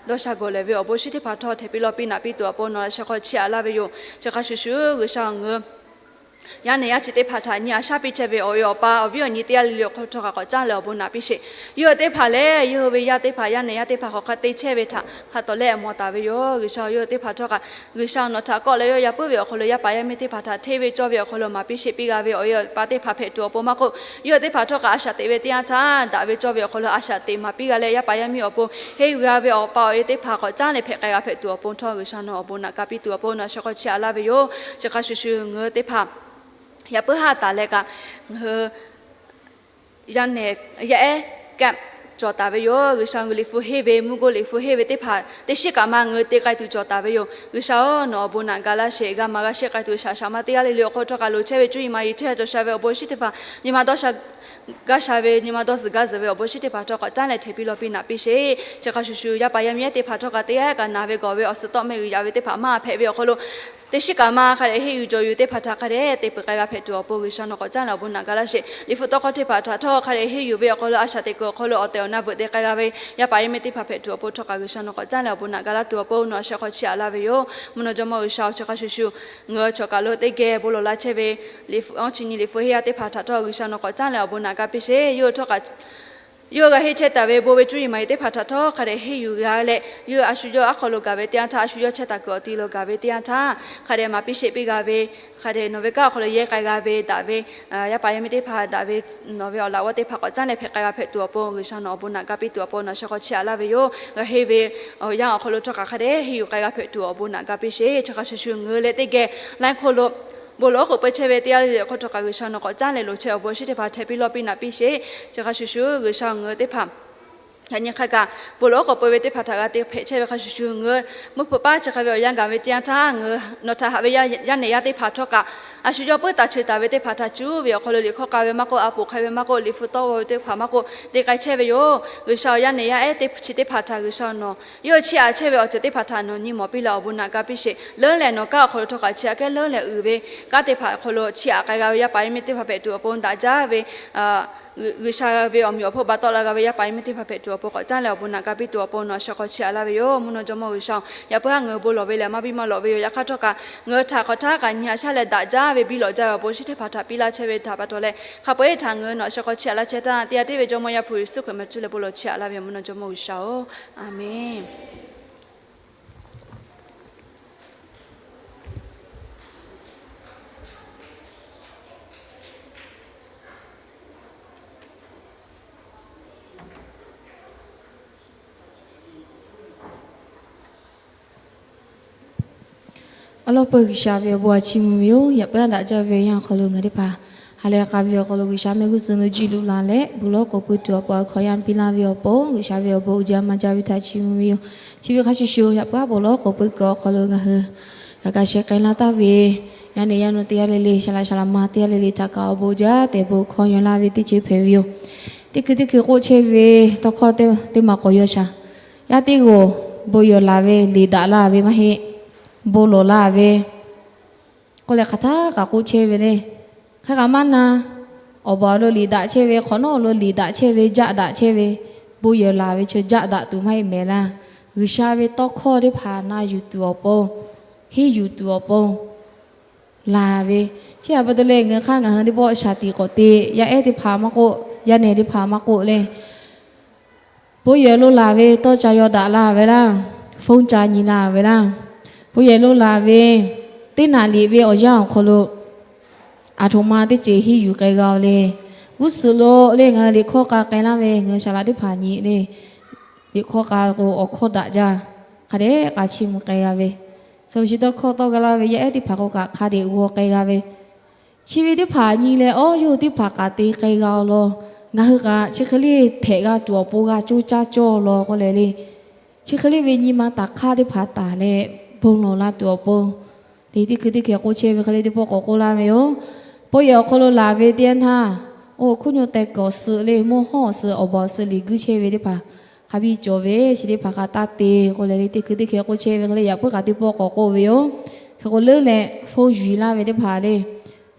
dawˇ sha gawˬ lehˬ ve awˬ bon shinˉ teˇ hpaˍ htawˇ htehꞈ piˇ lawˇ piˇ naꞈ piˇ tuˬ awˬ pon nawˬ laꞈ sheh hk'aw chiˇ aꞈ laˇ ve yoˬ. Chi hk'a shuˍ shuˍ G'uiˬsha ngaˬ hui yaˇ nehˬ yaˇ chi teˇ hpaˍ htaꞈ nyi a shaˉ piˇ chehˇ ve awˬ e awˬ pa awˬ viˉ awˬ nyi teˇ g'aˇ le le awˬ hk'aw htawˇ kaꞈ k'awꞈ caˉ leh awˬ bon naꞈ piˇ sheˍ. Yawˇ hui teˇ hpaˍ lehˬ, yawˇ hui ve yaˇ teˇ hpaˍ yaˇ nehˬ yaˇ teˇ hpaˍ hk'aˬ hk'e te chehˇ ve htaꞈ hk'a tawˍ leh mawˬ taˍ ve yoˬ. G'uiˬsha yawˇ hui teˇ hpaˍ htawˇ kaꞈ G'uiˬsha nawˬ htaꞈ kawˆ leh yawˇ yaˇ puiˉ ve awˬ hk'aw lo yaˇ paˍ yaˇ miˇ teˇ hpaˍ htaꞈ hteˇ ve cawˇ ve awˬ hk'aw lo maˍ piˇ sheˆ piˇ g'a ve awˬ e awˬ pa teˇ hpaˍ hpehꞈ tuˬ awˬ pon maˇ k'oˆ, yawˇ hui teˇ hpaˍ htawˇ kaꞈ a shaꞈ teꞈ ve teˇ yanˇ htaˇ daꞈ ve cawˇ ve awˬ hk'aw lo a shaꞈ teꞈ maˍ piˇ g'a leh yaˇ paˍ yaˇ miˇ awˬ pon henˇ yuˬ g'a ve awˬ pa awˬ e teˇ hpaˍ k'awꞈ caˉ leh hpehꞈ k'ai g'a hpehꞈ tuˬ awˬ pon htawˇ G'uiˬsha nawˬ awˬ bon naꞈ ka piˇ tuˬ awˬ pon nawˬ laꞈ sheh hk'aw chiˇ aꞈ laˇ ve yoˬ. Chi hk'a shuˍ shuˍ ngaˬ hui teˇ hpaˍ yaꞈ puiˉ haˉ taˍ leh kaꞈ ngaˬ hui yaˇ nehˬ yaˇ ehˉ kaꞈ cawˬ taˍ ve yoˬ. G'uiˬsha ngaˬ hui liꞈ hpu henˇ ve mvuhˇ goˇ liꞈ hpu henˇ ve teˇ hpaˍ teˇ shiˉ kaꞈ ma ngaˬ hui te k'ai tuˬ cawˬ taˍ ve yoˬ. G'uiˬsha-oˬ, nawˬ awˬ bon naꞈ ga laˇ sheˍ. G'a maˍ g'a sheˆ k'ai tuˬ shaˍ shaˍ ma teˇ g'aˇ le le awˬ hk'aw htawˇ kaꞈ loˍ chehˇ ve cuˇ yiˍ maˍ yiˍ hteˇ ha cawˬ sha ve awˬ bon shinˉ teˇ hpaˍ nyi ma dawˇ sha gaˇ sha ve nyi ma dawˇ zuhˬ gaˇ zuhˬ ve awˬ bon shinˉ teˇ hpaˍ htawˇ k'awꞈ caˉ leh hteꞈ piˇ lawˇ piˇ naꞈ piˇ sheˍ. Chi hk'a shuˍ shuˍ yaˇ paˍ yaˇ miˇ ehˉ teˇ hpaˍ htawˇ kaꞈ teˇ g'aˇ kaꞈ naˬ ve gawˬ ve awˬ suhˍ tawˆ mehˆ g'uiˬ yaꞈ ve teˇ hpaˍ maˇ hpehꞈ ve awˬ hk'aw lo teˇ shiˉ kaꞈ ma hk'a dehꞈ henˇ yuˬ jawˬ yuˬ teˇ hpaˍ htaꞈ hk'a dehꞈ te peuˬ k'ai g'a hpehꞈ tuˬ awˬ pon G'uiˬsha nawˬ k'awꞈ caˉ leh awˬ bon naꞈ ga laˇ sheˍ. Liꞈ hpu tawˇ hkawˇ teˇ hpaˍ htaꞈ htawˇ hk'a dehꞈ henˇ yuˬ ve awˬ hk'aw lo a shaꞈ teꞈ kuiˬ awˬ hk'aw lo awˬ tehˬ awˬ na veuꞈ te k'ai g'a ve yaˇ paˍ yaˇ miˇ teˇ hpaˍ hpehꞈ tuˬ awˬ pon htawˇ kaꞈ G'uiˬsha nawˬ k'awꞈ caˉ leh awˬ bon naꞈ ga laˇ tuˬ awˬ pon nawˬ laꞈ sheh hk'aw chiˇ aꞈ laˇ ve yoˬ. Mvuhˇ naw jawˇmawˇ G'uiˬsha-oˬ, chi hk'a shuˍ shuˍ ngaˬ hui cawˬ kaꞈ lo teˇ geh bon lawˬ la chehˇ ve liꞈ hpu chi nyi liꞈ hpu henˇ yaˇ teˇ hpaˍ htaꞈ htawˇ G'uiˬsha nawˬ k'awꞈ caˉ leh awˬ bon naꞈ ga piˇ sheˍ. Yawˇ hui htawˇ kaꞈ yawˇ hui g'a henˇ chehˇ taˍ ve bon ve cuˇ yiˍ maˍ yiˍ teˇ hpaˍ htaꞈ htawˇ hk'a dehꞈ henˇ yuˬ g'a leh, yawˇ hui a shu yawˇ aˉ hk'aw lo gaˬ ve teˇ yanˇ htaˇ, a shu yawˇ chehˇ taˍ kuiˬ awˬ ti lo gaˬ ve teˇ yanˇ htaˇ, hk'a dehꞈ maˍ piˇ sheˆ piˇ g'a ve, hk'a dehꞈ nawˬ ve kanˉ awˬ hk'aw lo yehˇ k'ai g'a ve daꞈ ve yaˇ paˍ yaˇ miˇ teˇ hpaˍ daꞈ ve nawˬ ve awˬ laꞈ g'awˇ teˇ hpaˍ k'awꞈ caˉ leh hpehꞈ k'ai g'a hpehꞈ tuˬ awˬ pon G'uiˬsha nawˬ awˬ bon naꞈ ga piˇ tuˬ awˬ pon nawˬ laꞈ sheh hk'aw chiˇ aꞈ laˇ ve yoˬ. G'a henˇ ve awˬ yanˇ awˬ hk'aw lo htawˇ kaꞈ hk'a dehꞈ henˇ yuˬ k'ai g'a hpehꞈ tuˬ awˬ bon naꞈ ga piˇ sheˍ. Chi hk'a shuˍ shuˍ ngaˬ hui leh teˇ geh laiˉ hk'oˆ lo bon lawˬ k'oꞈ peu chehˇ ve teˇ g'aˇ le le awˬ hk'aw htawˇ kaꞈ G'uiˬsha nawˬ k'awꞈ caˉ leh loˍ chehˇ awˬ bon shinˉ teˇ hpaˍ htehꞈ piˇ lawˇ piˇ naꞈ piˇ sheˍ. Chi hk'a shuˍ shuˍ G'uiˬsha ngaˬ hui teˇ hpaˍ Yaꞈ nyi hk'a gaˬ bon lawˬ oˉ k'awꞈ peu ve teˇ hpaˍ htaꞈ g'a te hpehꞈ chehˇ ve hk'a shuˍ shuˍ, ngaˬ hui mvuhˇ hpeuꞈ paˉ chi hk'a ve awˬ yanˇ gaˬ ve teˇ yanˇ htaˇ, ngaˬ hui nawˬ htaꞈ haꞈ ve yaˇ nehˬ yaˇ teˇ hpaˍ htawˇ kaꞈ, a shu yawˇ puiˉ taˍ cheuˬ taˍ ve teˇ hpaˍ htaꞈ cuˉ ve awˬ hk'aw lo liꞈ hkawˇ k'ai ve maˇ k'oˆ, a poˍ hk'ai ve maˇ k'oˆ, liꞈ hpu tawˇ g'aw ve teˇ hpaˍ maˇ k'oˆ, te k'ai chehˇ ve yoˬ. G'uiˬsha awˬ yaˇ nehˬ yaˇ ehˉ teˇ chi teˇ hpaˍ htaꞈ G'uiˬsha nawˬ yawˇ chiˇ aꞈ chehˇ ve awˬ ceuˬ teˇ hpaˍ htaꞈ nawˬ nyi mawˬ piˇ leh awˬ bon naꞈ ga piˇ sheˍ. Leuˉ leh nawˬ kanˉ awˬ hk'aw lo htawˇ kaꞈ chi aꞈ kehˉ leuˉ leh uiˍ ve kanˉ teˇ hpaˍ awˬ hk'aw lo chiˇ aꞈ k'ai g'a ve yaˇ paˍ yaˇ miˇ teˇ hpaˍ hpehꞈ tuˬ awˬ pon daꞈ jaˇ ve G'uiˬsha ve awˬ meꞈ awˬ hponˇ ba tawˆ la g'a ve yaˇ paˍ yaˇ miˇ teˇ hpaˍ hpehꞈ tuˬ awˬ pon k'awꞈ caˉ leh awˬ bon naꞈ ga piˇ tuˬ awˬ pon nawˬ a shu hk'aw chiˇ aꞈ laˇ ve yoˬ. Mvuhˇ naw jawˇmawˇ G'uiˬsha-oˬ, yaꞈ puiˉ haˉ ngaˬ hui bon lawˬ ve lehˬ maˇ biˇ maˇ lawꞈ ve yoˬ. Yaꞈ hk'aˇ htawˇ kaꞈ ngaˬ hui htaꞈ hk'aˬ htaˇ kaꞈ nyi haꞈ shaˉ leh daꞈ jaˇ ve biˇ lawꞈ jaˇ ve awˬ pon chi teˇ hpaˍ htaꞈ piˇ laˇ chehˇ ve htaꞈ pa taw leh, hk'a peu-eˬ htaꞈ ngaˬ hui nawˬ a shu hk'aw chiˇ aꞈ laˇ chehˇ htaˇ, teˇ g'aˇ tiˉ ve Jawˇmawˇ Yaˇ hpu Yeˍsuˆ Hkriꞈ meh cuˇ leh bon lawˬ chiˇ aꞈ laˇ ve yoˬ. Mvuhˇ naw jawˇmawˇ G'uiˬsha-oˬ, Aˍmenˬ. Awˉ lawˉ peuˬ G'uiˬsha ve awˬ bon a chiˇ mvuh ve yoˬ. Yaꞈ puiˉ daꞈ jaˇ ve awˬ yanˇ awˬ hk'aw lo ngaˬ teˇ hpaˍ ha lehˬ k'a ve awˬ hk'aw lo G'uiˬsha mehˆ g'uˇ suhˍ lo jiˇ luꞈ la leh, bon lawˬ k'oˍ pui tuˬ awˬ pon awˬ hkawˇ yaˇ piˇ laˇ ve awˬ pon G'uiˬsha ve awˬ bon uiˍ jaˇ maˇ jaˇ ve htaꞈ chiˇ mvuh ve yoˬ. Chi ve hk'a shuˍ shuˍ yaꞈ puiˉ bon lawˬ k'oˍ pui kuiˬ awˬ hk'aw lo ngaˬ hui g'a ga sheh k'ai laˇ taˍ ve yaˇ nehˬ yaˇ nawˬ teˇ g'aˇ le le, shaˍ laꞈ shaˍ laꞈ ma teˇ g'aˇ le le htaꞈ kaꞈ awˬ bon jaˇ tehꞈ bon hkawˇ yaw laˇ ve teˇ ceuˬ hpehꞈ ve yoˬ. Teˇ hkui teˇ hkui k'oˆ chehˇ ve tawˇ hkawˇ teˇ maˬ k'awꞈ yaw shaˍ. Yaˇ teˇ g'aˇ bon yehˬ laˬ ve liꞈ daꞈ laˇ ve maˇ heˆ, bon lawˬ laˇ ve k'oˆ leh hk'aˬ htaˇ kaꞈ k'oˆ chehˇ ve le. Hk'e kaꞈ maˇ na, awˬ baˬ lo liꞈ daꞈ chehˇ ve, hk'awꞈ nawˉ lo liꞈ daꞈ chehˇ ve, jaˆ daꞈ chehˇ ve, bon yehˬ laˬ ve chi jaˆ daꞈ tuˬ maˇ heˆ mehˍ laˇ. G'uiˬsha ve tawˇ hkawˇ teˇ hpaˍ na yuˬ tuˬ awˬ pon, henˇ yuˬ tuˬ awˬ pon laˬ ve. Chi htaꞈ pa taw leh ngaˬ hui hk'aˇ ngaˬ hui teˇ pawˆ shaˍ tiꞈ k'awꞈ te, yaˇ ehˉ teˇ hpaˍ maˇ k'oˆ, yaˇ nehˬ teˇ hpaˍ maˇ k'oˆ le, bon yehˬ lo laˬ ve tawˇ ca yaw daꞈ la ve laˇ, phone ca nyi la ve laˇ, bon yehˬ lo laˬ ve teˇ naꞈ liꞈ ve awˬ yanˇ awˬ hk'aw lo aˬ htoꞈ ma teˇ ceuˬ henˇ yuˬ k'ai g'a-o le. G'uˇ suhˍ lo le ngaˬ hui liꞈ hkawˇ k'a k'ai laˇ ve ngaˬ hui shaˍ laꞈ teˇ hpaˍ nyi le, liꞈ hkawˇ k'a k'o awˬ hkawˇ daꞈ jaˇ, hk'a dehꞈ k'a chiˇ mvuh k'ai g'a ve, hk'e chi tawˇ hkawˇ tawˇ g'a laˇ ve yaˇ ehˉ teˇ hpaˍ k'o kaꞈ hk'a dehꞈ g'aw k'ai g'a ve, chi ve teˇ hpaˍ nyi leh awˬ yawˇ teˇ hpaˍ kaꞈ te k'ai g'a-o law. Ngaˬ hui kaꞈ chi hk'e le hpehꞈ g'a tuˬ awˬ pon g'a coˇ caˇ cawˇ law k'oˆ leh le, chi hk'e le ve nyi ma taˍ hk'aˇ teˇ hpaˍ taˍ leh bon lawˬ la tuˬ awˬ pon le, teˇ hkui teˇ hkui k'oˆ chehˇ ve hk'e le teˇ pawˆ k'awꞈ k'oˆ laˇ ve yoˬ. Bon yehˬ awˬ hk'aw lo laˬ ve teˇ yanˇ htaˇ, oˇ hkuˇ nyo teh kuiˬ awˬ suh le, mvuhˇ hawˉ awˬ suh, awˬ baˬ awˬ suh liꞈ guiˇ chehˇ ve teˇ hpaˍ hk'a biˇ cawˬ ve, chi teˇ hpaˍ hk'a taˇ te k'oˆ leh le, teˇ hkui teˇ hkui k'oˆ chehˇ ve hk'e le yaꞈ puiˉ kaꞈ teˇ pawˆ k'awꞈ k'oˆ ve yoˬ. Hk'e k'o leuˉ leh phone yuˬ laˇ ve teˇ hpaˍ le,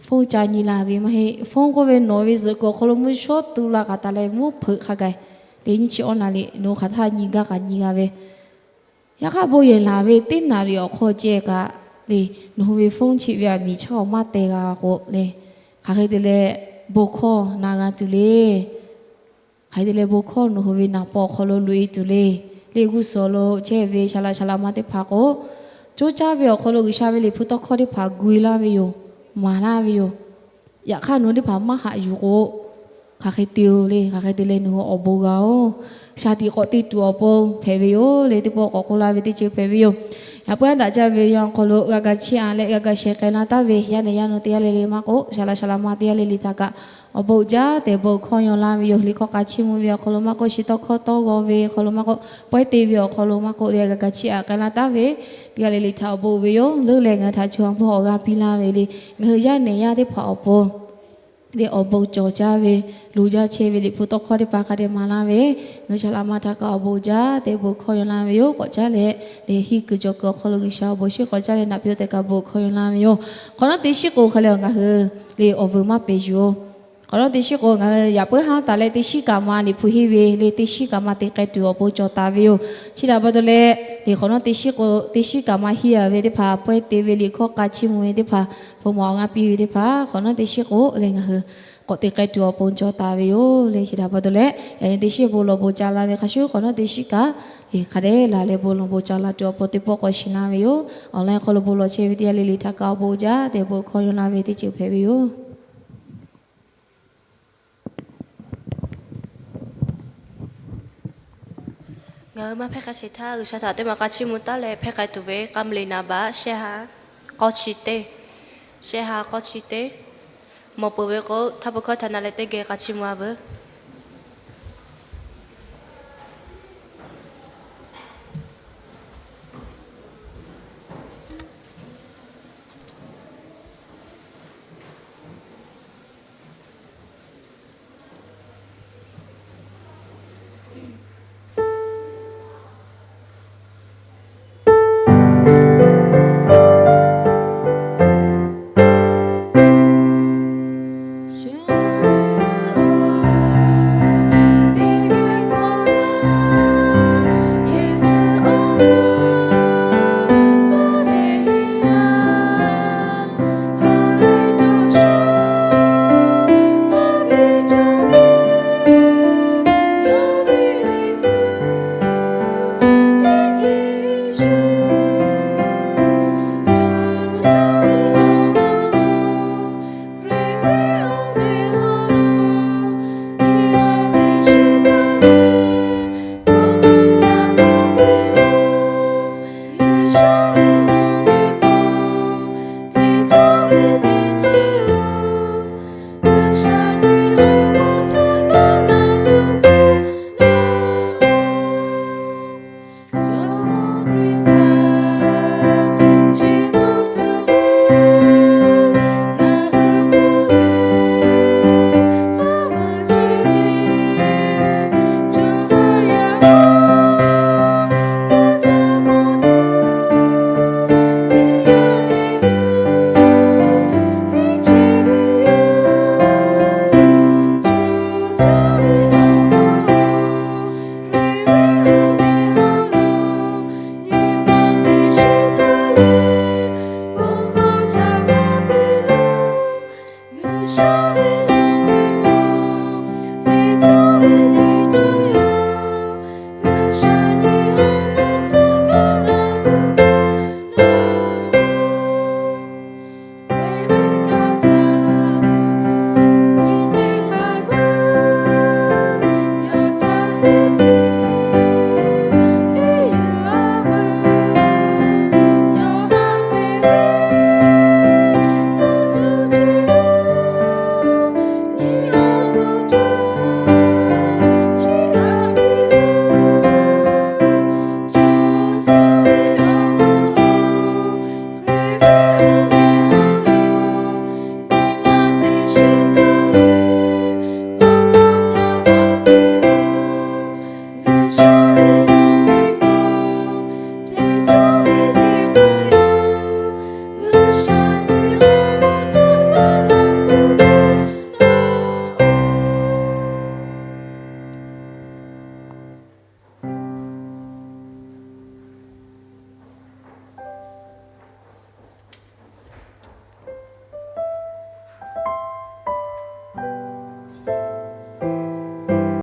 phone ca nyi la ve maˇ heˆ. Phone k'oˆ ve nawˬ ve zuhꞈ kuiˬ awˬ hk'aw lo mvuhˇ shawˉ tu la k'aꞈ taˍ leh mvuhˇ hpeuꞈ hk'a gaˬ le, nyiˇ chi awˇ naˍ riˍ nawˬ hk'aˬ htaˇ nyi gaˇ kaꞈ nyi g'a ve, yaꞈ hk'aˇ bon yehˬ laˬ ve teˇ naˍ riˍ awˬ hk'aw ceh kaꞈ le, nawˬ hui ve phone chi ve aˬ miˍ chaˇ awˬ maˇ teh g'a k'o le, hk'aˬ hk'e te leh bon hkawˇ na g'a tuˬ le. Hk'aˬ hk'e te leh bon hkawˇ nawˬ hui ve naˍ paw awˬ hk'aw lo loꞈ-e tuˬ le. Le g'uˇ suhˍ lo chehˇ ve shaˍ laꞈ shaˍ laꞈ ma teˇ hpaˍ k'o, coˇ caˇ ve awˬ hk'aw lo G'uiˬsha ve liꞈ hpu tawˇ hkawˇ teˇ hpaˍ gu-e laˇ ve yoˬ, maˍ laˇ ve yoˬ. Yaꞈ hk'aˇ nawˬ hui teˇ hpaˍ maˇ haꞈ yuˬ k'o, hk'aˬ hk'e te-o le, hk'aˬ hk'e te leh nawˬ hui awˬ bon g'a-oˬ. Shaˍ tiꞈ k'awꞈ te tuˬ awˬ pon hpehꞈ ve yoˬ le, teˇ pawˆ k'awꞈ k'oˆ laˇ ve teˇ ceuˬ hpehꞈ ve yoˬ. Yaꞈ puiˉ daꞈ jaˇ ve awˬ yanˇ awˬ hk'aw lo g'a ga chiˇ aꞈ leh g'a ga sheh k'ai laˇ taˍ ve yaˇ nehˬ yaˇ nawˬ teˇ g'aˇ le le maˇ k'oˆ, shaˍ laꞈ shaˍ laꞈ ma teˇ g'aˇ le le htaꞈ kaꞈ awˬ bon uiˍ jaˇ tehꞈ bon hkawˇ yaw laˇ ve yoˬ. Liꞈ hkawˇ k'a chiˇ mvuh ve awˬ hk'aw lo maˇ k'oˆ, chi tawˇ hkawˇ tawˇ g'aw ve awˬ hk'aw lo maˇ k'oˆ, pawehˇ te ve awˬ hk'aw lo maˇ k'oˆ le, g'a ga chiˇ aꞈ k'ai laˇ taˍ ve teˇ g'aˇ le le htaꞈ awˬ bon ve yoˬ. Leuˉ leh ngaˬ hui htaꞈ chaw ha hpawˇ awˬ g'aˇ piˇ laˇ ve le, ngaˬ hui yaˇ nehˬ yaˇ teˇ hpaˍ awˬ pon le awˬ bon cawˬ jaˇ ve, loˍ jaˇ chehˇ ve liꞈ hpu tawˇ hkawˇ teˇ hpaˍ hk'a dehꞈ maˍ laˇ ve, ngaˬ hui shaˍ laꞈ ma htaꞈ kaꞈ awˬ bon jaˇ tehꞈ bon hkawˇ yaw laˇ ve yoˬ. K'awꞈ caˉ leh le henˇ kuiˬ cawˬ kuiˬ awˬ hk'aw lo G'uiˬsha awˬ bon shiˉ k'awꞈ caˉ leh naꞈ piˇ-oˬ tehꞈ kaꞈ bon hkawˇ yaw laˇ ve yoˬ. Hk'awꞈ nawˉ teˇ shiˉ k'o hk'e le ngaˬ hui le awˬ vuiˬ maˇ pehˬ yuˬ-oˬ. Hk'awꞈ nawˉ teˇ shiˉ k'o ngaˬ hui yaꞈ puiˉ haˉ taˍ leh teˇ shiˉ kaꞈ ma liꞈ hpu henˇ ve le teˇ shiˉ kaꞈ ma te k'ai tuˬ awˬ pon cawˬ taˍ ve yoˬ. Chi htaꞈ pa taw leh le hk'awꞈ nawˉ teˇ shiˉ k'o teˇ shiˉ kaꞈ ma henˇ a ve teˇ hpaˍ, pawehˇ te ve liꞈ hkawˇ k'a chiˇ mvuh ve teˇ hpaˍ, bon maˍ awˬ g'aˇ piˇ ve teˇ hpaˍ hk'awꞈ nawˉ teˇ shiˉ k'o le ngaˬ hui k'awꞈ te k'ai tuˬ awˬ pon cawˬ taˍ ve yoˬ le. Chi htaꞈ pa taw leh yaꞈ nyi teˇ shiˉ bon lawˬ bon ca la ve hk'a shuˍ hk'awꞈ nawˉ teˇ shiˉ kaꞈ hk'a dehꞈ la leh bon lawˬ bon ca la tuˬ awˬ pon teˇ pawˆ k'awꞈ shiˍ laˇ ve yoˬ. Awˬ laˇ hk'aw lo bon lawˬ chehˇ ve teˇ g'aˇ le le htaꞈ kaꞈ awˬ bon jaˇ tehꞈ bon hkawˇ yaw laˇ ve teˇ ceuˬ hpehꞈ ve yoˬ. Ngaˬ hui maˇ hpehˇ k'ai sheˍ htaˇ G'uiˬsha htaꞈ teˇ maˬ k'a chiˇ mvuh taˉ leh hpehˇ k'ai tuˬ ve k'a mvuh liꞈ naˍ baꞈ shehˆ ha k'awˇ chi teˇ, shehˆ ha k'awˇ chi teˇ, mawˬ peuˬ ve k'o htaˇ pu hkawˇ htaꞈ na leh teˇ geh k'a chiˇ mvuh-a veuˬ.